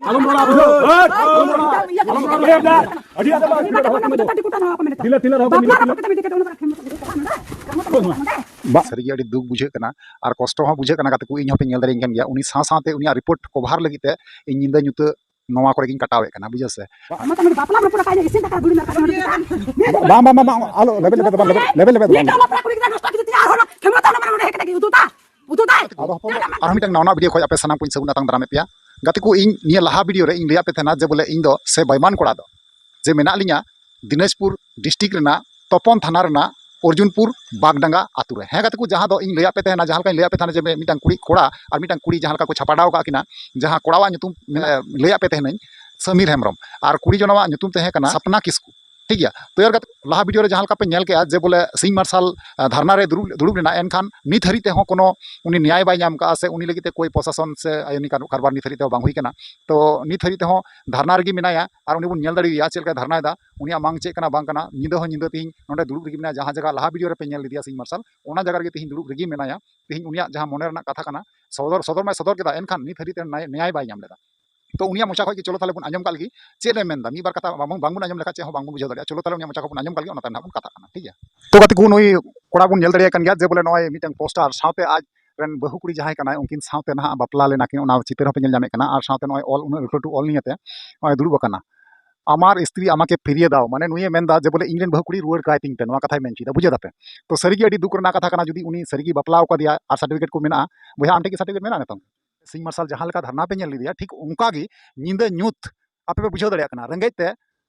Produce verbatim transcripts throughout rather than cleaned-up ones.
ᱟᱞᱚᱢ ᱨᱚᱲᱟ, ᱵᱩᱡᱷᱟᱹᱣ? ᱦᱮᱸ? ᱟᱞᱚᱢ ᱨᱚᱲᱟ, ᱵᱩᱡᱷᱟᱹᱣ? ᱟᱹᱰᱤ ᱟᱸᱴ ᱵᱟᱝ, ᱟᱹᱰᱤ ᱟᱸᱴ ᱵᱟᱝ᱾ ᱰᱤᱞᱮ, ᱰᱤᱞᱮ ᱨᱮᱦᱚᱸ ᱵᱟᱹᱧ ᱰᱤᱞᱮ, ᱰᱤᱞᱮ᱾ ᱵᱟ-, ᱥᱟᱹᱨᱤᱜᱮ ᱟᱹᱰᱤ ᱫᱩᱠ ᱵᱩᱡᱷᱟᱹᱜ ᱠᱟᱱᱟ ᱟᱨ ᱠᱚᱥᱴᱚ ᱦᱚᱸ ᱵᱩᱡᱷᱟᱹᱜ ᱠᱟᱱᱟ᱾ ᱜᱟᱛᱮ ᱠᱚ, ᱤᱧ ᱦᱚᱸᱯᱮ ᱧᱮᱞ ᱫᱟᱲᱮᱭᱟᱹᱧ ᱠᱟᱱ ᱜᱮᱭᱟ, ᱩᱱᱤ ᱥᱟᱶ ᱥᱟᱶᱛᱮ ᱩᱱᱤᱭᱟᱜ report cover ᱞᱟᱹᱜᱤᱫ ᱛᱮ ᱤᱧ ᱧᱤᱫᱟᱹ ᱧᱩᱛᱟᱹ ᱱᱚᱣᱟ ᱠᱚᱨᱮ ᱜᱤᱧ ᱠᱟᱴᱟᱣᱮᱫ ᱠᱟᱱᱟ, ᱵᱩᱡᱷᱟᱹᱣ ᱥᱮ? ᱢᱟ ᱛᱟᱦᱞᱮ ᱵᱟᱯᱞᱟ ᱢᱟ ᱯᱩᱨᱟᱹ ᱠᱟᱜ ᱤᱥᱤᱱ ᱫᱟᱠᱟ ᱵᱩᱲᱤ ᱢᱟᱨ ᱠᱟᱜ ᱱᱚᱰᱮ ᱫᱚ᱾ ᱵᱟᱝ, ᱵᱟᱝ, ᱵᱟᱝ, ᱵᱟᱝ, ᱟᱞᱚ, ᱞᱮᱵᱮᱫ, ᱞᱮᱵᱮᱫ, ᱵᱟᱝ, ᱞᱮᱵᱮᱫ, ᱞᱮᱵᱮᱫ, ᱞᱮᱵᱮᱫ, ᱵᱟᱝ᱾ ᱱᱤᱛ ᱚᱞᱚᱜ ᱯᱟᱲᱦᱟᱜ ᱠᱩᱲᱤ ᱜᱤᱫᱽᱨᱟᱹ ᱱᱚᱥᱴᱚ ᱠᱤᱫᱤ ᱛᱤᱧᱟ, ᱟᱨᱦᱚᱸ ᱠᱷᱮᱢᱨᱚ ᱛᱟᱦᱞᱮ ᱢᱟᱱᱮ ᱱᱚᱰᱮ ᱦᱮᱡ ᱠᱟᱛᱮ ᱩᱫᱩᱜ ᱫᱟ, ᱩᱫᱩᱜ ᱫᱟᱭ᱾ ᱟᱫᱚ ᱦᱚᱯᱚᱱ, ᱟᱨᱦᱚᱸ ᱢᱤᱫᱴᱟᱝ ᱱᱟᱣᱟ video ᱠᱷᱚᱡ ᱟᱯᱮ ᱥᱟᱱᱟᱢ ᱠᱚᱧ ᱥᱟᱹᱜᱩᱱ ᱟᱛᱟᱝ ᱫᱟᱨᱟᱢᱮᱫ ᱯᱮᱭᱟ᱾ ᱜᱟᱛᱮ ᱠᱚ, ᱤᱧ ᱱᱤᱭᱟᱹ ᱞᱟᱦᱟ video ᱨᱮ ᱤᱧ ᱞᱟᱹᱭᱟᱫ ᱯᱮ ᱛᱟᱦᱮᱱᱟ ᱡᱮ ᱵᱚᱞᱮ ᱤᱧ ᱫᱚ ᱥᱮ ᱵᱟᱭᱢᱟᱱ ᱠᱚᱲᱟ ᱫᱚ ᱡᱮ ᱢᱮᱱᱟᱜ ᱞᱤᱧᱟ ᱫᱤᱱᱟᱡᱽᱯᱩᱨ district ᱨᱮᱱᱟᱜ ᱛᱚᱯᱚᱱ ᱛᱷᱟᱱᱟ ᱨᱮᱱᱟᱜ ᱚᱨᱡᱩᱱᱯᱩᱨ ᱵᱟᱜᱽᱰᱟᱸᱜᱟ ᱟᱛᱩ ᱨᱮ᱾ ᱦᱮᱸ ᱜᱟᱛᱮ ᱠᱚ, ᱡᱟᱦᱟᱸ ᱫᱚ ᱤᱧ ᱞᱟᱹᱭᱟᱫ ᱯᱮ ᱛᱟᱦᱮᱱᱟ, ᱡᱟᱦᱟᱸ ᱞᱮᱠᱟᱧ ᱞᱟᱹᱭᱟᱫ ᱯᱮ ᱛᱟᱦᱮᱱᱟ ᱡᱮ ᱢᱤᱫᱴᱟᱝ ᱠᱩᱲᱤ ᱠᱚᱲᱟ ᱟᱨ ᱢᱤᱫᱴᱟᱝ ᱠᱩᱲᱤ ᱡᱟᱦᱟᱸ ᱞᱮᱠᱟ ᱠᱚ ᱪᱷᱟᱯᱟ ᱰᱟᱣ ᱠᱟᱜ ᱠᱤᱱᱟ, ᱡᱟᱦᱟᱸ ᱠᱚᱲᱟᱣᱟᱜ ᱧᱩᱛᱩᱢ ᱢᱮᱱᱟᱜ, ᱞᱟᱹᱭᱟᱫ ᱯᱮ ᱛᱟᱦᱮᱱᱟᱹᱧ ᱥᱟᱢᱤᱨ ᱦᱮᱢᱵᱨᱚᱢ, ᱟᱨ ᱠᱩᱲᱤ ᱡᱚᱱᱟᱣᱟᱜ ᱧᱩᱛᱩᱢ ᱛᱟᱦᱮᱸ ᱠᱟᱱᱟ ᱥᱟᱯᱱᱟ ᱠᱤᱥᱠᱩ᱾ ᱴᱷᱤᱠ ᱜᱮᱭᱟ, ᱛᱚ ᱭᱟᱨ ᱜᱟᱛᱮ, ᱞᱟᱦᱟ video ᱨᱮ ᱡᱟᱦᱟᱸ ᱞᱮᱠᱟ ᱯᱮ ᱧᱮᱞ ᱠᱮᱜᱼᱟ ᱡᱮ ᱵᱚᱞᱮ ᱥᱤᱧ ᱢᱟᱨᱥᱟᱞ, ᱟ, ᱫᱷᱟᱨᱱᱟ ᱨᱮ ᱫᱩᱲᱩᱵ, ᱫᱩᱲᱩᱵ ᱞᱮᱱᱟ, ᱮᱱᱠᱷᱟᱱ ᱱᱤᱛ ᱦᱟᱹᱨᱤᱡ ᱛᱮᱦᱚᱸ ᱠᱳᱱᱳ ᱩᱱᱤ ᱱᱮᱭᱟᱭ ᱵᱟᱭ ᱧᱟᱢ ᱠᱟᱜᱼᱟ ᱥᱮ ᱩᱱᱤ ᱞᱟᱹᱜᱤᱫ ᱛᱮ ᱠᱳᱭ ᱯᱨᱚᱥᱟᱥᱚᱱ ᱥᱮ ᱟᱭᱤᱱᱤ ᱠᱟᱨ-, ᱠᱟᱨᱵᱟᱨ ᱱᱤᱛ ᱦᱟᱹᱨᱤᱡ ᱛᱮᱦᱚᱸ ᱵᱟᱝ ᱦᱩᱭ ᱠᱟᱱᱟ᱾ ᱛᱚ ᱱᱤᱛ ᱦᱟᱹᱨᱤᱡ ᱛᱮᱦᱚᱸ ᱫᱷᱟᱨᱱᱟ ᱨᱮᱜᱮ ᱢᱮᱱᱟᱭᱟ ᱟᱨ ᱩᱱᱤ ᱵᱚᱱ ᱧᱮᱞ ᱫᱟᱲᱮᱭᱟᱭᱟ ᱪᱮᱫ ᱞᱮᱠᱟᱭ ᱫᱷᱟᱨᱱᱟᱭᱮᱫᱟ, ᱩᱱᱤᱭᱟᱜ ᱢᱟᱝ ᱪᱮᱫ ᱠᱟᱱᱟ ᱵᱟᱝ ᱠᱟᱱᱟ᱾ ᱧᱤᱫᱟᱹ ᱦᱚᱸ ᱧᱤᱫᱟᱹ ᱛᱮᱦᱮᱧ ᱱᱚᱰᱮ ᱫᱩᱲᱩᱵ ᱨᱮᱜᱮ ᱢᱮᱱᱟᱭᱟ, ᱡᱟᱦᱟᱸ ᱡᱟᱭᱜᱟ ᱞᱟᱦᱟ video ᱨᱮᱯᱮ ᱧᱮᱞ ᱞᱮᱫᱮᱭᱟ ᱥᱤᱧ ᱢᱟᱨᱥᱟᱞ, ᱚᱱᱟ ᱡᱟᱭᱜᱟ ᱨᱮᱜᱮ ᱛᱮᱦᱮᱧ ᱫᱩᱲᱩᱵ ᱨᱮᱜᱮ ᱢᱮᱱᱟᱭᱟ᱾ ᱛᱮᱦᱮᱧ ᱩᱱᱤᱭᱟᱜ ᱡᱟᱦᱟᱸ ᱢᱚᱱᱮ ᱨᱮᱱᱟᱜ ᱠᱟᱛᱷᱟ ᱠᱟᱱᱟ, ᱥᱚᱫᱚᱨ, ᱥᱚᱫᱚᱨ ᱢᱟᱭ ᱥᱚᱫᱚᱨ ᱠᱮᱫᱟ, ᱮᱱᱠᱷᱟᱱ ᱱᱤᱛ ᱦᱟᱹᱨᱤᱡ ᱛᱮ ᱱᱮᱭᱟᱭ, ᱱᱮᱭᱟᱭ ᱵᱟᱭ ᱧᱟᱢ ᱞᱮᱫᱟ᱾ ᱛᱚ ᱩᱱᱤᱭᱟᱜ ᱢᱚᱪᱟ ᱠᱷᱚᱡ ᱜᱮ ᱪᱚᱞᱚ ᱛᱟᱦᱞᱮ ᱵᱚᱱ ᱟᱸᱡᱚᱢ ᱠᱟᱜ ᱞᱮᱜᱮ, ᱪᱮᱫ ᱮ ᱢᱮᱱᱫᱟ᱾ ᱢᱤᱫ ᱵᱟᱨ ᱠᱟᱛᱷᱟ ᱵᱟᱝ, ᱵᱟᱝᱵᱚᱱ ᱟᱸᱡᱚᱢ ᱞᱮᱠᱷᱟᱡ ᱪᱮᱫ ᱦᱚᱸ ᱵᱟᱝᱵᱚᱱ ᱵᱩᱡᱷᱟᱹᱣ ᱫᱟᱲᱮᱭᱟᱜᱼᱟ᱾ ᱪᱚᱞᱚ ᱛᱟᱦᱞᱮ ᱩᱱᱤᱭᱟᱜ ᱢᱚᱪᱟ ᱠᱷᱚᱡ ᱵᱚᱱ ᱟᱸᱡᱚᱢ ᱞᱮᱜᱮ, ᱚᱱᱟ ᱛᱟᱭᱚᱢ ᱱᱟᱦᱟᱜ ᱵᱚᱱ ᱠᱟᱛᱷᱟᱜ ᱠᱟᱱᱟ, ᱴᱷᱤᱠ ᱜᱮᱭᱟ? ᱛᱚ ᱜᱟᱛᱮ ᱠᱚ, ᱱᱩᱭ ᱠᱚᱲᱟ ᱵᱚᱱ ᱧᱮᱞ ᱫᱟᱲᱮᱭᱟᱭ ᱠᱟᱱ ᱜᱮᱭᱟ ᱡᱮ ᱵᱚᱞᱮ ᱱᱚᱜᱼᱚᱭ ᱢᱤᱫᱴᱟᱝ poster ᱥᱟᱶᱛᱮ ᱟᱡ ᱨᱮᱱ ᱵᱟᱹᱦᱩ ᱠᱩᱲᱤ ᱡᱟᱦᱟᱸᱭ ᱠᱟᱱᱟᱭ, ᱩᱱᱠᱤᱱ ᱥᱟᱶᱛᱮ ᱱᱟᱦᱟᱜ ᱵᱟᱯᱞᱟ ᱞᱮᱱᱟ ᱠᱤᱱ, ᱚᱱᱟ ᱪᱤᱛᱟᱹᱨ ᱦᱚᱸᱯᱮ ᱧᱮᱞ ᱧᱟᱢᱮᱫ ᱠᱟᱱᱟ᱾ ᱟᱨ ᱥᱟᱶᱛᱮ ᱱᱚᱜᱼᱚᱭ ᱚᱞ, ᱩᱱᱟᱹᱜ ᱞᱟᱹᱴᱩ ᱞᱟᱹᱴᱩ ᱚᱞ ᱱᱤᱭᱮᱛᱮ ᱱᱚᱜᱼᱚᱭ ᱫᱩᱲᱩᱵ ᱟᱠᱟᱱᱟ᱾ ᱟᱢᱟᱨ ᱥᱛᱨᱤ ᱟᱢᱟᱠᱮ ᱯᱷᱤᱨᱤᱭᱮ ᱫᱟᱣ, ᱢᱟᱱᱮ ᱱᱩᱭᱮ ᱢᱮᱱᱫᱟ ᱡᱮ ᱵᱚᱞᱮ ᱤᱧ ᱨᱮᱱ ᱵᱟᱹᱦᱩ ᱠᱩᱲᱤ ᱨᱩᱣᱟᱹᱲ ᱠᱟᱭ ᱛᱤᱧ ᱯᱮ, ᱱᱚᱣᱟ ᱠᱟᱛᱷᱟᱭ ᱢᱮᱱ ᱦᱚᱪᱚᱭᱮᱫᱟ, ᱵᱩᱡᱷᱟᱹᱣ ᱫᱟᱯᱮ? ᱛᱚ ᱥᱟᱹᱨᱤᱜᱮ ᱟᱹᱰᱤ ᱫᱩᱠ ᱨᱮᱱᱟᱜ ᱠᱟᱛᱷᱟ ᱠᱟᱱᱟ, ᱡᱩᱫᱤ ᱩᱱᱤ ᱥᱟᱹᱨᱤᱜᱮ ᱵᱟᱯᱞᱟ ᱟᱠᱟᱫᱮᱭᱟ ᱟᱨ certificate ᱠᱚ ᱢᱮᱱᱟᱜᱼᱟ᱾ ᱵᱚᱭᱦᱟ, ᱟᱢ ᱴᱷᱮᱱ ᱠᱤ certificate ᱢᱮᱱᱟᱜᱼᱟ ᱱᱤᱛᱚᱝ? ᱥᱤᱧ ᱢᱟᱨᱥᱟᱞ ᱡᱟᱦᱟᱸ ᱞᱮᱠᱟ ᱫᱷᱟᱨᱱᱟ ᱯᱮ ᱧᱮᱞ ᱞᱮᱫᱮᱭᱟ, ᱴᱷᱤᱠ ᱚᱱᱠᱟ ᱜᱮ ᱧᱤᱫᱟᱹ ᱧᱩᱛ ᱟᱯᱮ ᱯᱮ ᱵᱩᱡᱷᱟᱹᱣ ᱫᱟᱲᱮᱭᱟᱜ ᱠᱟᱱᱟ, ᱨᱮᱸᱜᱮᱡ ᱛᱮ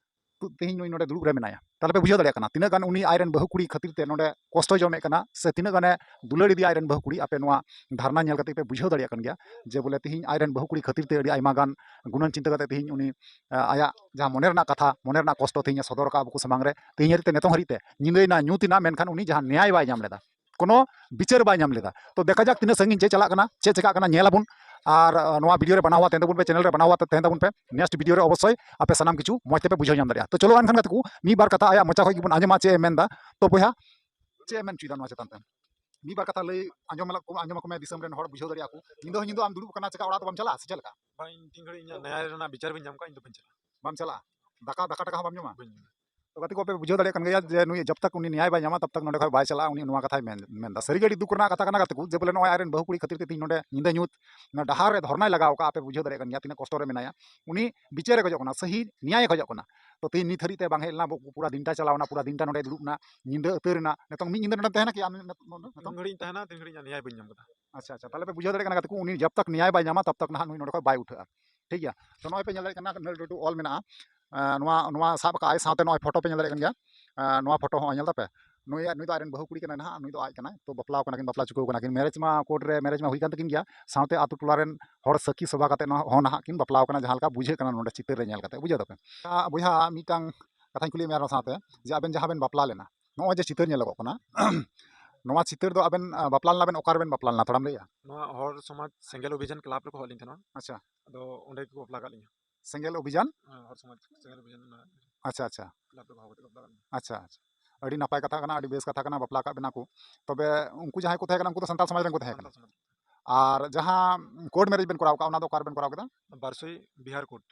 ᱛᱩ-, ᱛᱮᱦᱮᱧ ᱱᱩᱭ ᱱᱚᱰᱮ ᱫᱩᱲᱩᱵ ᱨᱮ ᱢᱮᱱᱟᱭᱟ᱾ ᱛᱟᱦᱞᱮ ᱯᱮ ᱵᱩᱡᱷᱟᱹᱣ ᱫᱟᱲᱮᱭᱟᱜ ᱠᱟᱱᱟ ᱛᱤᱱᱟᱹᱜ ᱜᱟᱱ ᱩᱱᱤ ᱟᱡ ᱨᱮᱱ ᱵᱟᱹᱦᱩ ᱠᱩᱲᱤ ᱠᱷᱟᱹᱛᱤᱨ ᱛᱮ ᱱᱚᱰᱮ ᱠᱚᱥᱴᱚᱭ ᱡᱚᱢᱮᱫ ᱠᱟᱱᱟ, ᱥᱮ ᱛᱤᱱᱟᱹᱜ ᱜᱟᱱᱮ ᱫᱩᱞᱟᱹᱲ ᱤᱫᱤᱭᱟ ᱟᱡ ᱨᱮᱱ ᱵᱟᱹᱦᱩ ᱠᱩᱲᱤ᱾ ᱟᱯᱮ ᱱᱚᱣᱟ ᱫᱷᱟᱨᱱᱟ ᱧᱮᱞ ᱠᱟᱛᱮ ᱯᱮ ᱵᱩᱡᱷᱟᱹᱣ ᱫᱟᱲᱮᱭᱟᱜ ᱠᱟᱱ ᱜᱮᱭᱟ ᱡᱮ ᱵᱚᱞᱮ ᱛᱮᱦᱮᱧ ᱟᱡ ᱨᱮᱱ ᱵᱟᱹᱦᱩ ᱠᱩᱲᱤ ᱠᱷᱟᱹᱛᱤᱨ ᱛᱮ ᱟᱹᱰᱤ ᱟᱭᱢᱟ ᱜᱟᱱ ᱜᱩᱱᱟᱹᱱ ᱪᱤᱱᱛᱟᱹ ᱠᱟᱛᱮ ᱛᱮᱦᱮᱧ ᱩᱱᱤ, ᱟ, ᱟᱭᱟᱜ ᱡᱟᱦᱟᱸ ᱢᱚᱱᱮ ᱨᱮᱱᱟᱜ ᱠᱟᱛᱷᱟ, ᱢᱚᱱᱮ ᱨᱮᱱᱟᱜ ᱠᱚᱥᱴᱚ ᱛᱮᱦᱮᱧ ᱮ ᱥᱚᱫᱚᱨ ᱟᱠᱟᱫ ᱟᱵᱚ ᱠᱚ ᱥᱟᱢᱟᱝ ᱨᱮ᱾ ᱛᱮᱦᱮᱧ ᱦᱟᱹᱨᱤᱡ ᱛᱮ, ᱱᱤᱛᱚᱝ ᱦᱟᱹᱨᱤᱡ ᱛᱮ ᱧᱤᱫᱟᱹᱭᱮᱱᱟ, ᱧᱩᱛ ᱮᱱᱟ, ᱢᱮᱱᱠᱷᱟᱱ ᱩᱱᱤ ᱡᱟᱦᱟᱸ ᱱᱮᱭᱟᱭ ᱵᱟᱭ ᱧᱟᱢ ᱞᱮᱫᱟ, ᱠᱳᱱᱳ ᱵᱤᱪᱟᱹᱨ ᱵᱟᱭ ᱧᱟᱢ ᱞᱮᱫᱟ᱾ ᱛᱚ ᱫᱮᱠᱷᱟ ᱡᱟᱠ ᱛᱤᱱᱟᱹᱜ ᱥᱟᱺᱜᱤᱧ ᱪᱮᱫ ᱪᱟᱞᱟᱜ ᱠᱟᱱᱟ, ᱪᱮᱫ ᱪᱮᱠᱟᱜ ᱠᱟᱱᱟ, ᱧᱮᱞ ᱟᱵᱚᱱ᱾ ᱟᱨ, ᱟ, ᱱᱚᱣᱟ video ᱨᱮ ᱵᱮᱱᱟᱣ ᱟᱛᱮ ᱛᱟᱦᱮᱱ ᱛᱟᱵᱚᱱ ᱯᱮ, channel ᱨᱮ ᱵᱮᱱᱟᱣ ᱟᱛᱮ ᱛᱟᱦᱮᱱ ᱛᱟᱵᱚᱱ ᱯᱮ᱾ Next video ᱨᱮ ᱚᱵᱚᱥᱥᱳᱭ ᱟᱯᱮ ᱥᱟᱱᱟᱢ ᱠᱤᱪᱷᱩ ᱢᱚᱡᱽ ᱛᱮᱯᱮ ᱵᱩᱡᱷᱟᱹᱣ ᱧᱟᱢ ᱫᱟᱲᱮᱭᱟᱜᱼᱟ᱾ ᱛᱚ ᱪᱚᱞᱚ ᱮᱱᱠᱷᱟᱱ ᱜᱟᱛᱮ ᱠᱚ, ᱢᱤᱫ ᱵᱟᱨ ᱠᱟᱛᱷᱟ ᱟᱭᱟᱜ ᱢᱚᱪᱟ ᱠᱷᱚᱡ ᱜᱮᱵᱚᱱ ᱟᱸᱡᱚᱢᱟ ᱪᱮᱫ ᱮ ᱢᱮᱱᱫᱟ᱾ ᱛᱚ ᱵᱚᱭᱦᱟ, ᱪᱮᱫ ᱮ ᱢᱮᱱ ᱦᱚᱪᱚᱭᱮᱫᱟ ᱱᱚᱣᱟ ᱪᱮᱛᱟᱱ ᱛᱮ? ᱢᱤᱫ ᱵᱟᱨ ᱠᱟᱛᱷᱟ ᱞᱟᱹᱭ ᱟᱸᱡᱚᱢ ᱟᱠᱚ, ᱟᱸᱡᱚᱢ ᱟᱠᱚ ᱢᱮ ᱫᱤᱥᱚᱢ ᱨᱮᱱ ᱦᱚᱲ, ᱵᱩᱡᱷᱟᱹᱣ ᱫᱟᱲᱮᱭᱟᱜᱼᱟ ᱠᱚ᱾ ᱧᱤᱫᱟᱹ ᱦᱚᱸ ᱧᱤᱫᱟᱹ ᱟᱢ ᱫᱩᱲᱩᱵ ᱠᱟᱱᱟ, ᱪᱮᱠᱟ ᱚᱲᱟᱜ ᱫᱚ ᱵᱟᱢ ᱪᱟᱞᱟᱜᱼᱟ ᱥᱮ ᱪᱮᱫ ᱞᱮᱠᱟ? ᱵᱟᱝ, ᱤᱧ ᱛᱤᱱ ᱜᱷᱟᱹᱲᱤᱡ ᱤᱧᱟᱹᱜ ᱧᱟᱭ ᱨᱮᱱᱟᱜ ᱵᱤᱪᱟᱨ ᱵᱟᱹᱧ ᱧᱟᱢ ᱠᱟᱜ, ᱤᱧ ᱫᱚ ᱵᱟᱹᱧ ᱪᱟᱞᱟᱜᱼᱟ᱾ ᱵᱟᱢ ᱪᱟᱞᱟᱜᱼᱟ? ᱫᱟᱠᱟ, ᱫᱟᱠᱟ ᱴᱟᱠᱟ ᱦᱚᱸ ᱵᱟᱢ ᱡᱚᱢᱟ? ᱵᱟᱹᱧ ᱡᱚᱢᱟ᱾ ᱛᱚ ᱜᱟᱛᱮ ᱠᱚ, ᱟᱯᱮ ᱵᱩᱡᱷᱟᱹᱣ ᱫᱟᱲᱮᱭᱟᱜ ᱠᱟᱱ ᱜᱮᱭᱟ ᱡᱮ ᱱᱩᱭ ᱡᱟᱵ ᱛᱟᱠ ᱩᱱᱤ ᱱᱮᱭᱟᱭ ᱵᱟᱭ ᱧᱟᱢᱟ, ᱛᱟᱵ ᱛᱟᱠ ᱱᱚᱸᱰᱮ ᱠᱷᱚᱱ ᱵᱟᱭ ᱪᱟᱞᱟᱜᱼᱟ, ᱩᱱᱤ ᱱᱚᱣᱟ ᱠᱟᱛᱷᱟᱭ ᱢᱮᱱ, ᱢᱮᱱᱫᱟ᱾ ᱥᱟᱹᱨᱤᱜᱮ ᱟᱹᱰᱤ ᱫᱩᱠ ᱨᱮᱱᱟᱜ ᱠᱟᱛᱷᱟ ᱠᱟᱱᱟ ᱜᱟᱛᱮ ᱠᱚ, ᱡᱮ ᱵᱚᱞᱮ ᱱᱚᱜᱼᱚᱭ ᱟᱡ ᱨᱮᱱ ᱵᱟᱹᱦᱩ ᱠᱩᱲᱤ ᱠᱷᱟᱹᱛᱤᱨ ᱛᱮ ᱛᱮᱦᱮᱧ ᱱᱚᱸᱰᱮ ᱧᱤᱫᱟᱹ ᱧᱩᱛ ᱚᱱᱟ ᱰᱟᱦᱟᱨ ᱨᱮ ᱫᱷᱚᱨᱱᱟᱭ ᱞᱟᱜᱟᱣ ᱠᱟᱜᱼᱟ᱾ ᱟᱯᱮ ᱵᱩᱡᱷᱟᱹᱣ ᱫᱟᱲᱮᱭᱟᱜ ᱠᱟᱱ ᱜᱮᱭᱟ ᱛᱤᱱᱟᱹᱜ ᱠᱚᱥᱴᱚ ᱨᱮ ᱢᱮᱱᱟᱭᱟ᱾ ᱩᱱᱤ ᱵᱤᱪᱟᱹᱨᱮ ᱠᱷᱚᱡᱚᱜ ᱠᱟᱱᱟ, ᱥᱟᱹᱦᱤ ᱱᱮᱭᱟᱭᱮ ᱠᱷᱚᱡᱚᱜ ᱠᱟᱱᱟ᱾ ᱛᱚ ᱛᱮᱦᱮᱧ ᱱᱤᱛ ᱦᱟᱹᱨᱤᱡ ᱛᱮ ᱵᱟᱝ ᱦᱮᱡ ᱞᱮᱱᱟ, ᱯᱩᱨᱟ ᱫᱤᱱᱴᱟ ᱪᱟᱞᱟᱣ ᱮᱱᱟ, ᱯᱩᱨᱟ ᱫᱤᱱᱴᱟ ᱱᱚᱸᱰᱮ ᱫᱩᱲᱩᱵ ᱮᱱᱟ, ᱧᱤᱫᱟᱹ ᱟᱹᱛᱟᱹᱨ ᱮᱱᱟ, ᱱᱤᱛᱚᱝ ᱢᱤᱫ ᱧᱤᱫᱟᱹ ᱱᱚᱸᱰᱮ ᱛᱟᱦᱮᱱᱟ ᱠᱤ ᱟᱢ? ᱱᱤᱛᱚᱝ ᱛᱤᱱ ᱜᱷᱟᱹᱲᱤᱡ ᱤᱧ ᱛᱟᱦᱮᱱᱟ, ᱛᱤᱱ ᱜᱷᱟᱹᱲᱤᱡ ᱤᱧᱟᱜ ᱱᱮᱭᱟᱭ ᱵᱟᱹᱧ ᱧᱟᱢ ᱠᱟᱫᱟ᱾ ᱟᱪᱪᱷᱟ, ᱟᱪᱪᱷᱟ, ᱛᱟᱦᱞᱮ ᱯᱮ ᱵᱩᱡᱷᱟᱹᱣ ᱫᱟᱲᱮᱭᱟᱜ ᱠᱟᱱᱟ ᱜᱟᱛᱮ ᱠᱚ, ᱩᱱᱤ ᱡᱟᱵ ᱛᱟᱠ ᱱᱮᱭᱟᱭ ᱵᱟᱭ ᱧᱟᱢᱟ, ᱛᱟᱵ ᱛᱟᱠ ᱱᱟᱦᱟᱜ ᱱᱩᱭ ᱱᱚᱸᱰᱮ ᱠᱷᱚᱱ ᱵᱟᱭ ᱩᱴᱷᱟᱹᱜᱼᱟ᱾ ᱴᱷᱤᱠ ᱜᱮᱭᱟ, ᱛᱚ ᱱᱚᱜᱼᱚᱭ ᱯᱮ ᱧᱮᱞ ᱫᱟᱲᱮᱭᱟᱜ ᱠᱟᱱᱟ, ᱱᱚᱰᱮ ᱞᱟᱹᱴᱩ ᱚᱞ ᱢᱮᱱᱟᱜᱼᱟ, ᱮᱸ, ᱱᱚᱣᱟ, ᱱᱚᱣᱟ ᱥᱟᱵ ᱠᱟᱜᱼᱟᱭ, ᱥᱟᱶᱛᱮ ᱱᱚᱜᱼᱚᱭ ᱯᱷᱳᱴᱳ ᱯᱮ ᱧᱮᱞ ᱫᱟᱲᱮᱭᱟᱜ ᱠᱟᱱ ᱜᱮᱭᱟ, ᱮᱸ, ᱱᱚᱣᱟ ᱯᱷᱳᱴᱳ ᱦᱚᱸ ᱧᱮᱞ ᱫᱟᱯᱮ, ᱱᱩᱭ, ᱱᱩᱭ ᱫᱚ ᱟᱡ ᱨᱮᱱ ᱵᱟᱹᱦᱩ ᱠᱩᱲᱤ ᱠᱟᱱᱟᱭ ᱱᱟᱦᱟᱜ, ᱱᱩᱭ ᱫᱚ ᱟᱡ ᱠᱟᱱᱟᱭ, ᱛᱚ ᱵᱟᱯᱞᱟᱣ ᱠᱟᱱᱟ ᱠᱤᱱ, ᱢᱮᱨᱮᱡᱽ ᱢᱟ ᱠᱳᱨᱴ ᱨᱮ, ᱢᱮᱨᱮᱡᱽ ᱢᱟ ᱦᱩᱭ ᱠᱟᱱ ᱛᱟᱹᱠᱤᱱ ᱜᱮᱭᱟ, ᱥᱟᱶᱛᱮ ᱟᱛᱳ ᱴᱚᱞᱟ ᱨᱮᱱ ᱦᱚᱲ ᱥᱟᱹᱠᱷᱤ ᱥᱚᱵᱷᱟ ᱠᱟᱛᱮ ᱱᱚᱣᱟ ᱦᱚᱸ ᱱᱟᱦᱟᱜ ᱠᱤᱱ ᱵᱟᱯᱞᱟᱣ ᱠᱟᱱᱟ, ᱡᱟᱦᱟᱸ ᱞᱮᱠᱟ ᱵᱩᱡᱷᱟᱹᱜ ᱠᱟᱱᱟ ᱱᱚᱰᱮ ᱪᱤᱛᱟᱹᱨ ᱨᱮ ᱧᱮᱞ ᱠᱟᱛᱮ, ᱵᱩᱡᱷᱟᱹᱣ ᱫᱟᱯᱮ᱾ ᱟ, ᱵᱚᱭᱦᱟ, ᱢᱤᱫᱴᱟᱝ ᱠᱟᱛᱷᱟᱧ ᱠᱩᱞᱤᱭᱮᱫ ᱢᱮᱭᱟ ᱟᱨᱦᱚᱸ ᱥᱟᱶᱛᱮ, ᱡᱮ ᱟᱵᱮᱱ ᱡᱟᱦᱟᱸ ᱵᱮᱱ ᱵᱟᱯᱞᱟ ᱞᱮᱱᱟ, ᱱᱚᱜᱼᱚᱭ ᱡᱮ ᱪᱤᱛᱟᱹᱨ ᱧᱮᱞᱚᱜᱚᱜ ᱠᱟᱱᱟ, ᱱᱚᱣᱟ ᱪᱤᱛᱟᱹᱨ ᱫᱚ ᱟᱵᱮᱱ, ᱟ, ᱵᱟᱯᱞᱟ ᱞᱮᱱᱟ ᱵᱮᱱ, ᱚᱠᱟ ᱨᱮᱵᱮᱱ ᱵᱟᱯᱞᱟ ᱞᱮᱱᱟ, ᱛᱷᱚᱲᱟᱢ ᱞᱟᱹᱭᱟ? ᱱᱚᱣᱟ ᱦᱚᱲ ᱥᱚᱢᱟᱡᱽ ᱥᱮᱸᱜᱮᱞ ᱚᱵᱷᱤᱡᱟᱱ ᱠᱞᱟᱵᱽ ᱨᱮᱠᱚ ᱦᱚᱦᱚ ᱞᱤᱧ ᱛᱟᱦᱮᱱᱟ᱾ ᱟᱪᱪᱷᱟ᱾ ᱟᱫᱚ ᱚᱸᱰᱮ ᱜᱮᱠᱚ ᱵᱟᱯᱞᱟ ᱠᱟᱜ ᱞᱤᱧᱟ᱾ ᱥᱮᱸᱜᱮᱞ ᱚᱵᱷᱤᱡᱟᱱ? ᱦᱮᱸ, ᱦᱚᱲ ᱥᱚᱢᱟᱡᱽ ᱥᱮᱸᱜᱮᱞ ᱚᱵᱷᱤᱡᱟᱱ ᱚᱱᱟ ᱟᱪᱪᱷᱟ, ᱟᱪᱪᱷᱟ᱾ ᱠᱞᱟᱵᱽ ᱨᱮᱠᱚ ᱦᱚᱦᱚ ᱠᱟᱛᱮ ᱠᱚ ᱵᱟᱯᱞᱟ ᱠᱟᱜ ᱞᱤᱧᱟ᱾ ᱟᱪᱪᱷᱟ, ᱟᱪᱪᱷᱟ᱾ ᱟᱹᱰᱤ ᱱᱟᱯᱟᱭ ᱠᱟᱛᱷᱟ ᱠᱟᱱᱟ, ᱟᱹᱰᱤ ᱵᱮᱥ ᱠᱟᱛᱷᱟ ᱠᱟᱱᱟ, ᱵᱟᱯᱞᱟ ᱠᱟᱜ ᱵᱮᱱᱟ ᱠᱚ᱾ ᱛᱚᱵᱮ ᱩᱱᱠᱩ ᱡᱟᱦᱟᱸᱭ ᱠᱚ ᱛᱟᱦᱮᱸ ᱠᱟᱱᱟ, ᱩᱱᱠᱩ ᱫᱚ ᱥᱟᱱᱛᱟᱲ ᱥᱚᱢᱟᱡᱽ ᱨᱮᱱ ᱠᱚ ᱛᱟᱦᱮᱸ ᱠᱟᱱᱟ? ᱥᱟᱱᱛᱟᱲ ᱥᱚᱢᱟᱡᱽ᱾ ᱟᱨ ᱡᱟᱦᱟᱸ ᱠᱳᱨᱴ ᱢᱮᱨᱮᱡᱽ ᱵᱮᱱ ᱠᱚᱨᱟᱣ ᱠᱟᱜᱼᱟ, ᱚᱱᱟ ᱫᱚ ᱚᱠᱟ ᱨᱮᱵᱮᱱ ᱠᱚᱨᱟᱣ ᱠᱮᱫᱟ? Barsoi Bihar court.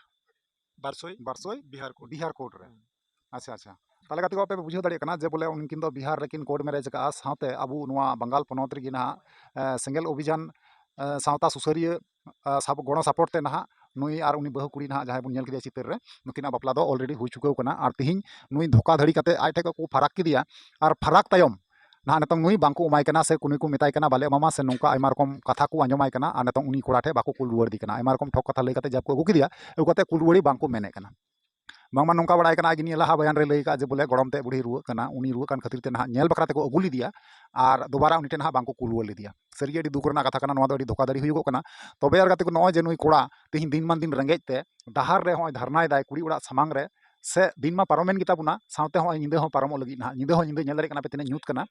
Barsoi? Barsoi? Bihar court. Bihar court ᱨᱮ᱾ ᱦᱩᱸ᱾ ᱟᱪᱪᱷᱟ, ᱟᱪᱪᱷᱟ᱾ ᱛᱟᱦᱞᱮ ᱜᱟᱛᱮ ᱠᱚ, ᱟᱯᱮ ᱯᱮ ᱵᱩᱡᱷᱟᱹᱣ ᱫᱟᱲᱮᱭᱟᱜ ᱠᱟᱱᱟ ᱡᱮ ᱵᱚᱞᱮ ᱩᱱᱠᱤᱱ ᱫᱚ ᱵᱤᱦᱟᱨ ᱨᱮᱠᱤᱱ ᱠᱳᱨᱴ ᱢᱮᱨᱮᱡᱽ ᱟᱠᱟᱫᱼᱟ, ᱥᱟᱶᱛᱮ ᱟᱵᱚ ᱱᱚᱣᱟ ᱵᱟᱝᱜᱟᱞ ᱯᱚᱱᱚᱛ ᱨᱮᱜᱮ ᱱᱟᱦᱟᱜ, ᱮ, ᱥᱮᱸᱜᱮᱞ ᱚᱵᱷᱤᱡᱟᱱ, ᱮ, ᱥᱟᱶᱛᱟ ᱥᱩᱥᱟᱹᱨᱤᱭᱟᱹ, ᱮ, ᱥᱟᱯ-, ᱜᱚᱲᱚ ᱥᱟᱯᱚᱴ ᱛᱮ ᱱᱟᱦᱟᱜ ᱱᱩᱭ ᱟᱨ ᱩᱱᱤ ᱵᱟᱹᱦᱩ ᱠᱩᱲᱤ ᱱᱟᱦᱟᱜ ᱡᱟᱦᱟᱸᱭ ᱵᱚᱱ ᱧᱮᱞ ᱠᱮᱫᱮᱭᱟ ᱪᱤᱛᱟᱹᱨ ᱨᱮ, ᱱᱩᱠᱤᱱᱟᱜ ᱵᱟᱯᱞᱟ ᱫᱚ already ᱦᱩᱭ ᱪᱩᱠᱟᱹᱣ ᱠᱟᱱᱟ᱾ ᱟᱨ ᱛᱤᱦᱤᱧ ᱱᱩᱭ ᱫᱷᱳᱠᱟ ᱫᱷᱟᱹᱲᱤ ᱠᱟᱛᱮ ᱟᱡ ᱴᱷᱮᱱ ᱠᱚ ᱯᱷᱟᱨᱟᱠ ᱠᱮᱫᱮᱭᱟ, ᱟᱨ ᱯᱷᱟᱨᱟᱠ ᱛᱟᱭᱚᱢ ᱱᱟᱦᱟᱜ ᱱᱤᱛᱚᱝ ᱱᱩᱭ ᱵᱟᱝᱠᱚ ᱮᱢᱟᱭ ᱠᱟᱱᱟ, ᱥᱮ ᱱᱩᱭ ᱠᱚ ᱢᱮᱛᱟᱭ ᱠᱟᱱᱟ ᱵᱟᱞᱮ ᱮᱢᱟᱢᱟ, ᱥᱮ ᱱᱚᱝᱠᱟ ᱟᱭᱢᱟ ᱨᱚᱠᱚᱢ ᱠᱟᱛᱷᱟ ᱠᱚ ᱟᱸᱡᱚᱢᱟᱭ ᱠᱟᱱᱟ, ᱟᱨ ᱱᱤᱛᱚᱝ ᱩᱱᱤ ᱠᱚᱲᱟ ᱴᱷᱮᱱ ᱵᱟᱠᱚ ᱠᱩᱞ ᱨᱩᱣᱟᱹᱲ ᱫᱮ ᱠᱟᱱᱟ, ᱟᱭᱢᱟ ᱨᱚᱠᱚᱢ ᱴᱷᱚᱠ ᱠᱟᱛᱷᱟ ᱞᱟᱹᱭ ᱠᱟᱛᱮ ᱡᱟᱵ ᱠᱚ ᱟᱹᱜᱩ ᱠᱮᱫᱮᱭᱟ, ᱟᱹᱜᱩ ᱠᱟᱛᱮ ᱠᱩᱞ ᱨᱩᱣᱟᱹᱲ ᱵᱟᱝᱠᱚ ᱢᱮᱱᱮᱫ ᱠᱟᱱᱟ᱾ ᱵᱟᱝᱢᱟ ᱱᱚᱝᱠᱟ ᱵᱟᱲᱟᱭ ᱠᱟᱱᱟ, ᱟᱡ ᱜᱮ ᱱᱤᱭᱟᱹ ᱞᱟᱦᱟ ᱵᱚᱭᱟᱱ ᱨᱮ ᱞᱟᱹᱭ ᱠᱟᱜᱼᱟ ᱡᱮ ᱵᱚᱞᱮ ᱜᱚᱲᱚᱢ ᱛᱮ ᱵᱩᱲᱦᱤ ᱨᱩᱣᱟᱹᱜ ᱠᱟᱱᱟ, ᱩᱱᱤ ᱨᱩᱣᱟᱹᱜ ᱠᱟᱱ ᱠᱷᱟᱹᱛᱤᱨ ᱛᱮ ᱱᱟᱦᱟᱜ ᱧᱮᱞ ᱵᱟᱠᱷᱨᱟ ᱛᱮᱠᱚ ᱟᱹᱜᱩ ᱞᱮᱫᱮᱭᱟ, ᱟᱨ ᱫᱚᱵᱟᱨᱟ ᱩᱱᱤ ᱴᱷᱮᱱ ᱱᱟᱦᱟᱜ ᱵᱟᱝᱠᱚ ᱠᱩᱞ ᱨᱩᱣᱟᱹᱲ ᱞᱮᱫᱮᱭᱟ᱾ ᱥᱟᱹᱨᱤᱜᱮ ᱟᱹᱰᱤ ᱫᱩᱠ ᱨᱮᱱᱟᱜ ᱠᱟᱛᱷᱟ ᱠᱟᱱᱟ, ᱱᱚᱣᱟ ᱫᱚ ᱟᱹᱰᱤ ᱫᱷᱳᱠᱟᱫᱷᱟᱹᱲᱤ ᱦᱩᱭᱩᱜᱚᱜ ᱠᱟᱱᱟ᱾ ᱛᱚᱵᱮ ᱟᱨ ᱜᱟᱛᱮ ᱠᱚ, ᱱᱚᱜᱼᱚᱭ ᱡᱮ ᱱᱩᱭ ᱠᱚᱲᱟ ᱛᱤᱦᱤᱧ ᱫᱤᱱ ᱢᱟᱱ ᱫᱤᱱ ᱨᱮᱸᱜᱮᱡ ᱛᱮ ᱰᱟᱦᱟᱨ ᱨᱮ ᱦᱚᱸᱜᱼᱚᱭ ᱫᱷᱟᱨᱱᱟᱭ ᱫᱟᱭ ᱠᱩᱲᱤ ᱚᱲᱟᱜ ᱥᱟᱢᱟᱝ ᱨᱮ, ᱥᱮ ᱫᱤᱱ ᱢᱟ ᱯᱟᱨᱚᱢᱮᱱ ᱜᱮᱛᱟ ᱵᱚᱱᱟ, ᱥᱟᱶᱛᱮ ᱦᱚᱸᱜᱼᱚᱭ ᱧᱤᱫᱟᱹ ᱦᱚᱸ ᱯᱟᱨᱚᱢᱚᱜ ᱞᱟᱹᱜᱤᱫ ᱱᱟᱦᱟᱜ, ᱧᱤᱫᱟᱹ ᱦᱚᱸ ᱧᱤᱫᱟᱹ ᱧᱮᱞ ᱫᱟᱲᱮᱭᱟᱜ ᱠᱟᱱᱟ ᱯᱮ ᱛᱤᱱᱟᱹᱜ ᱧᱩᱛ ᱠᱟᱱᱟ᱾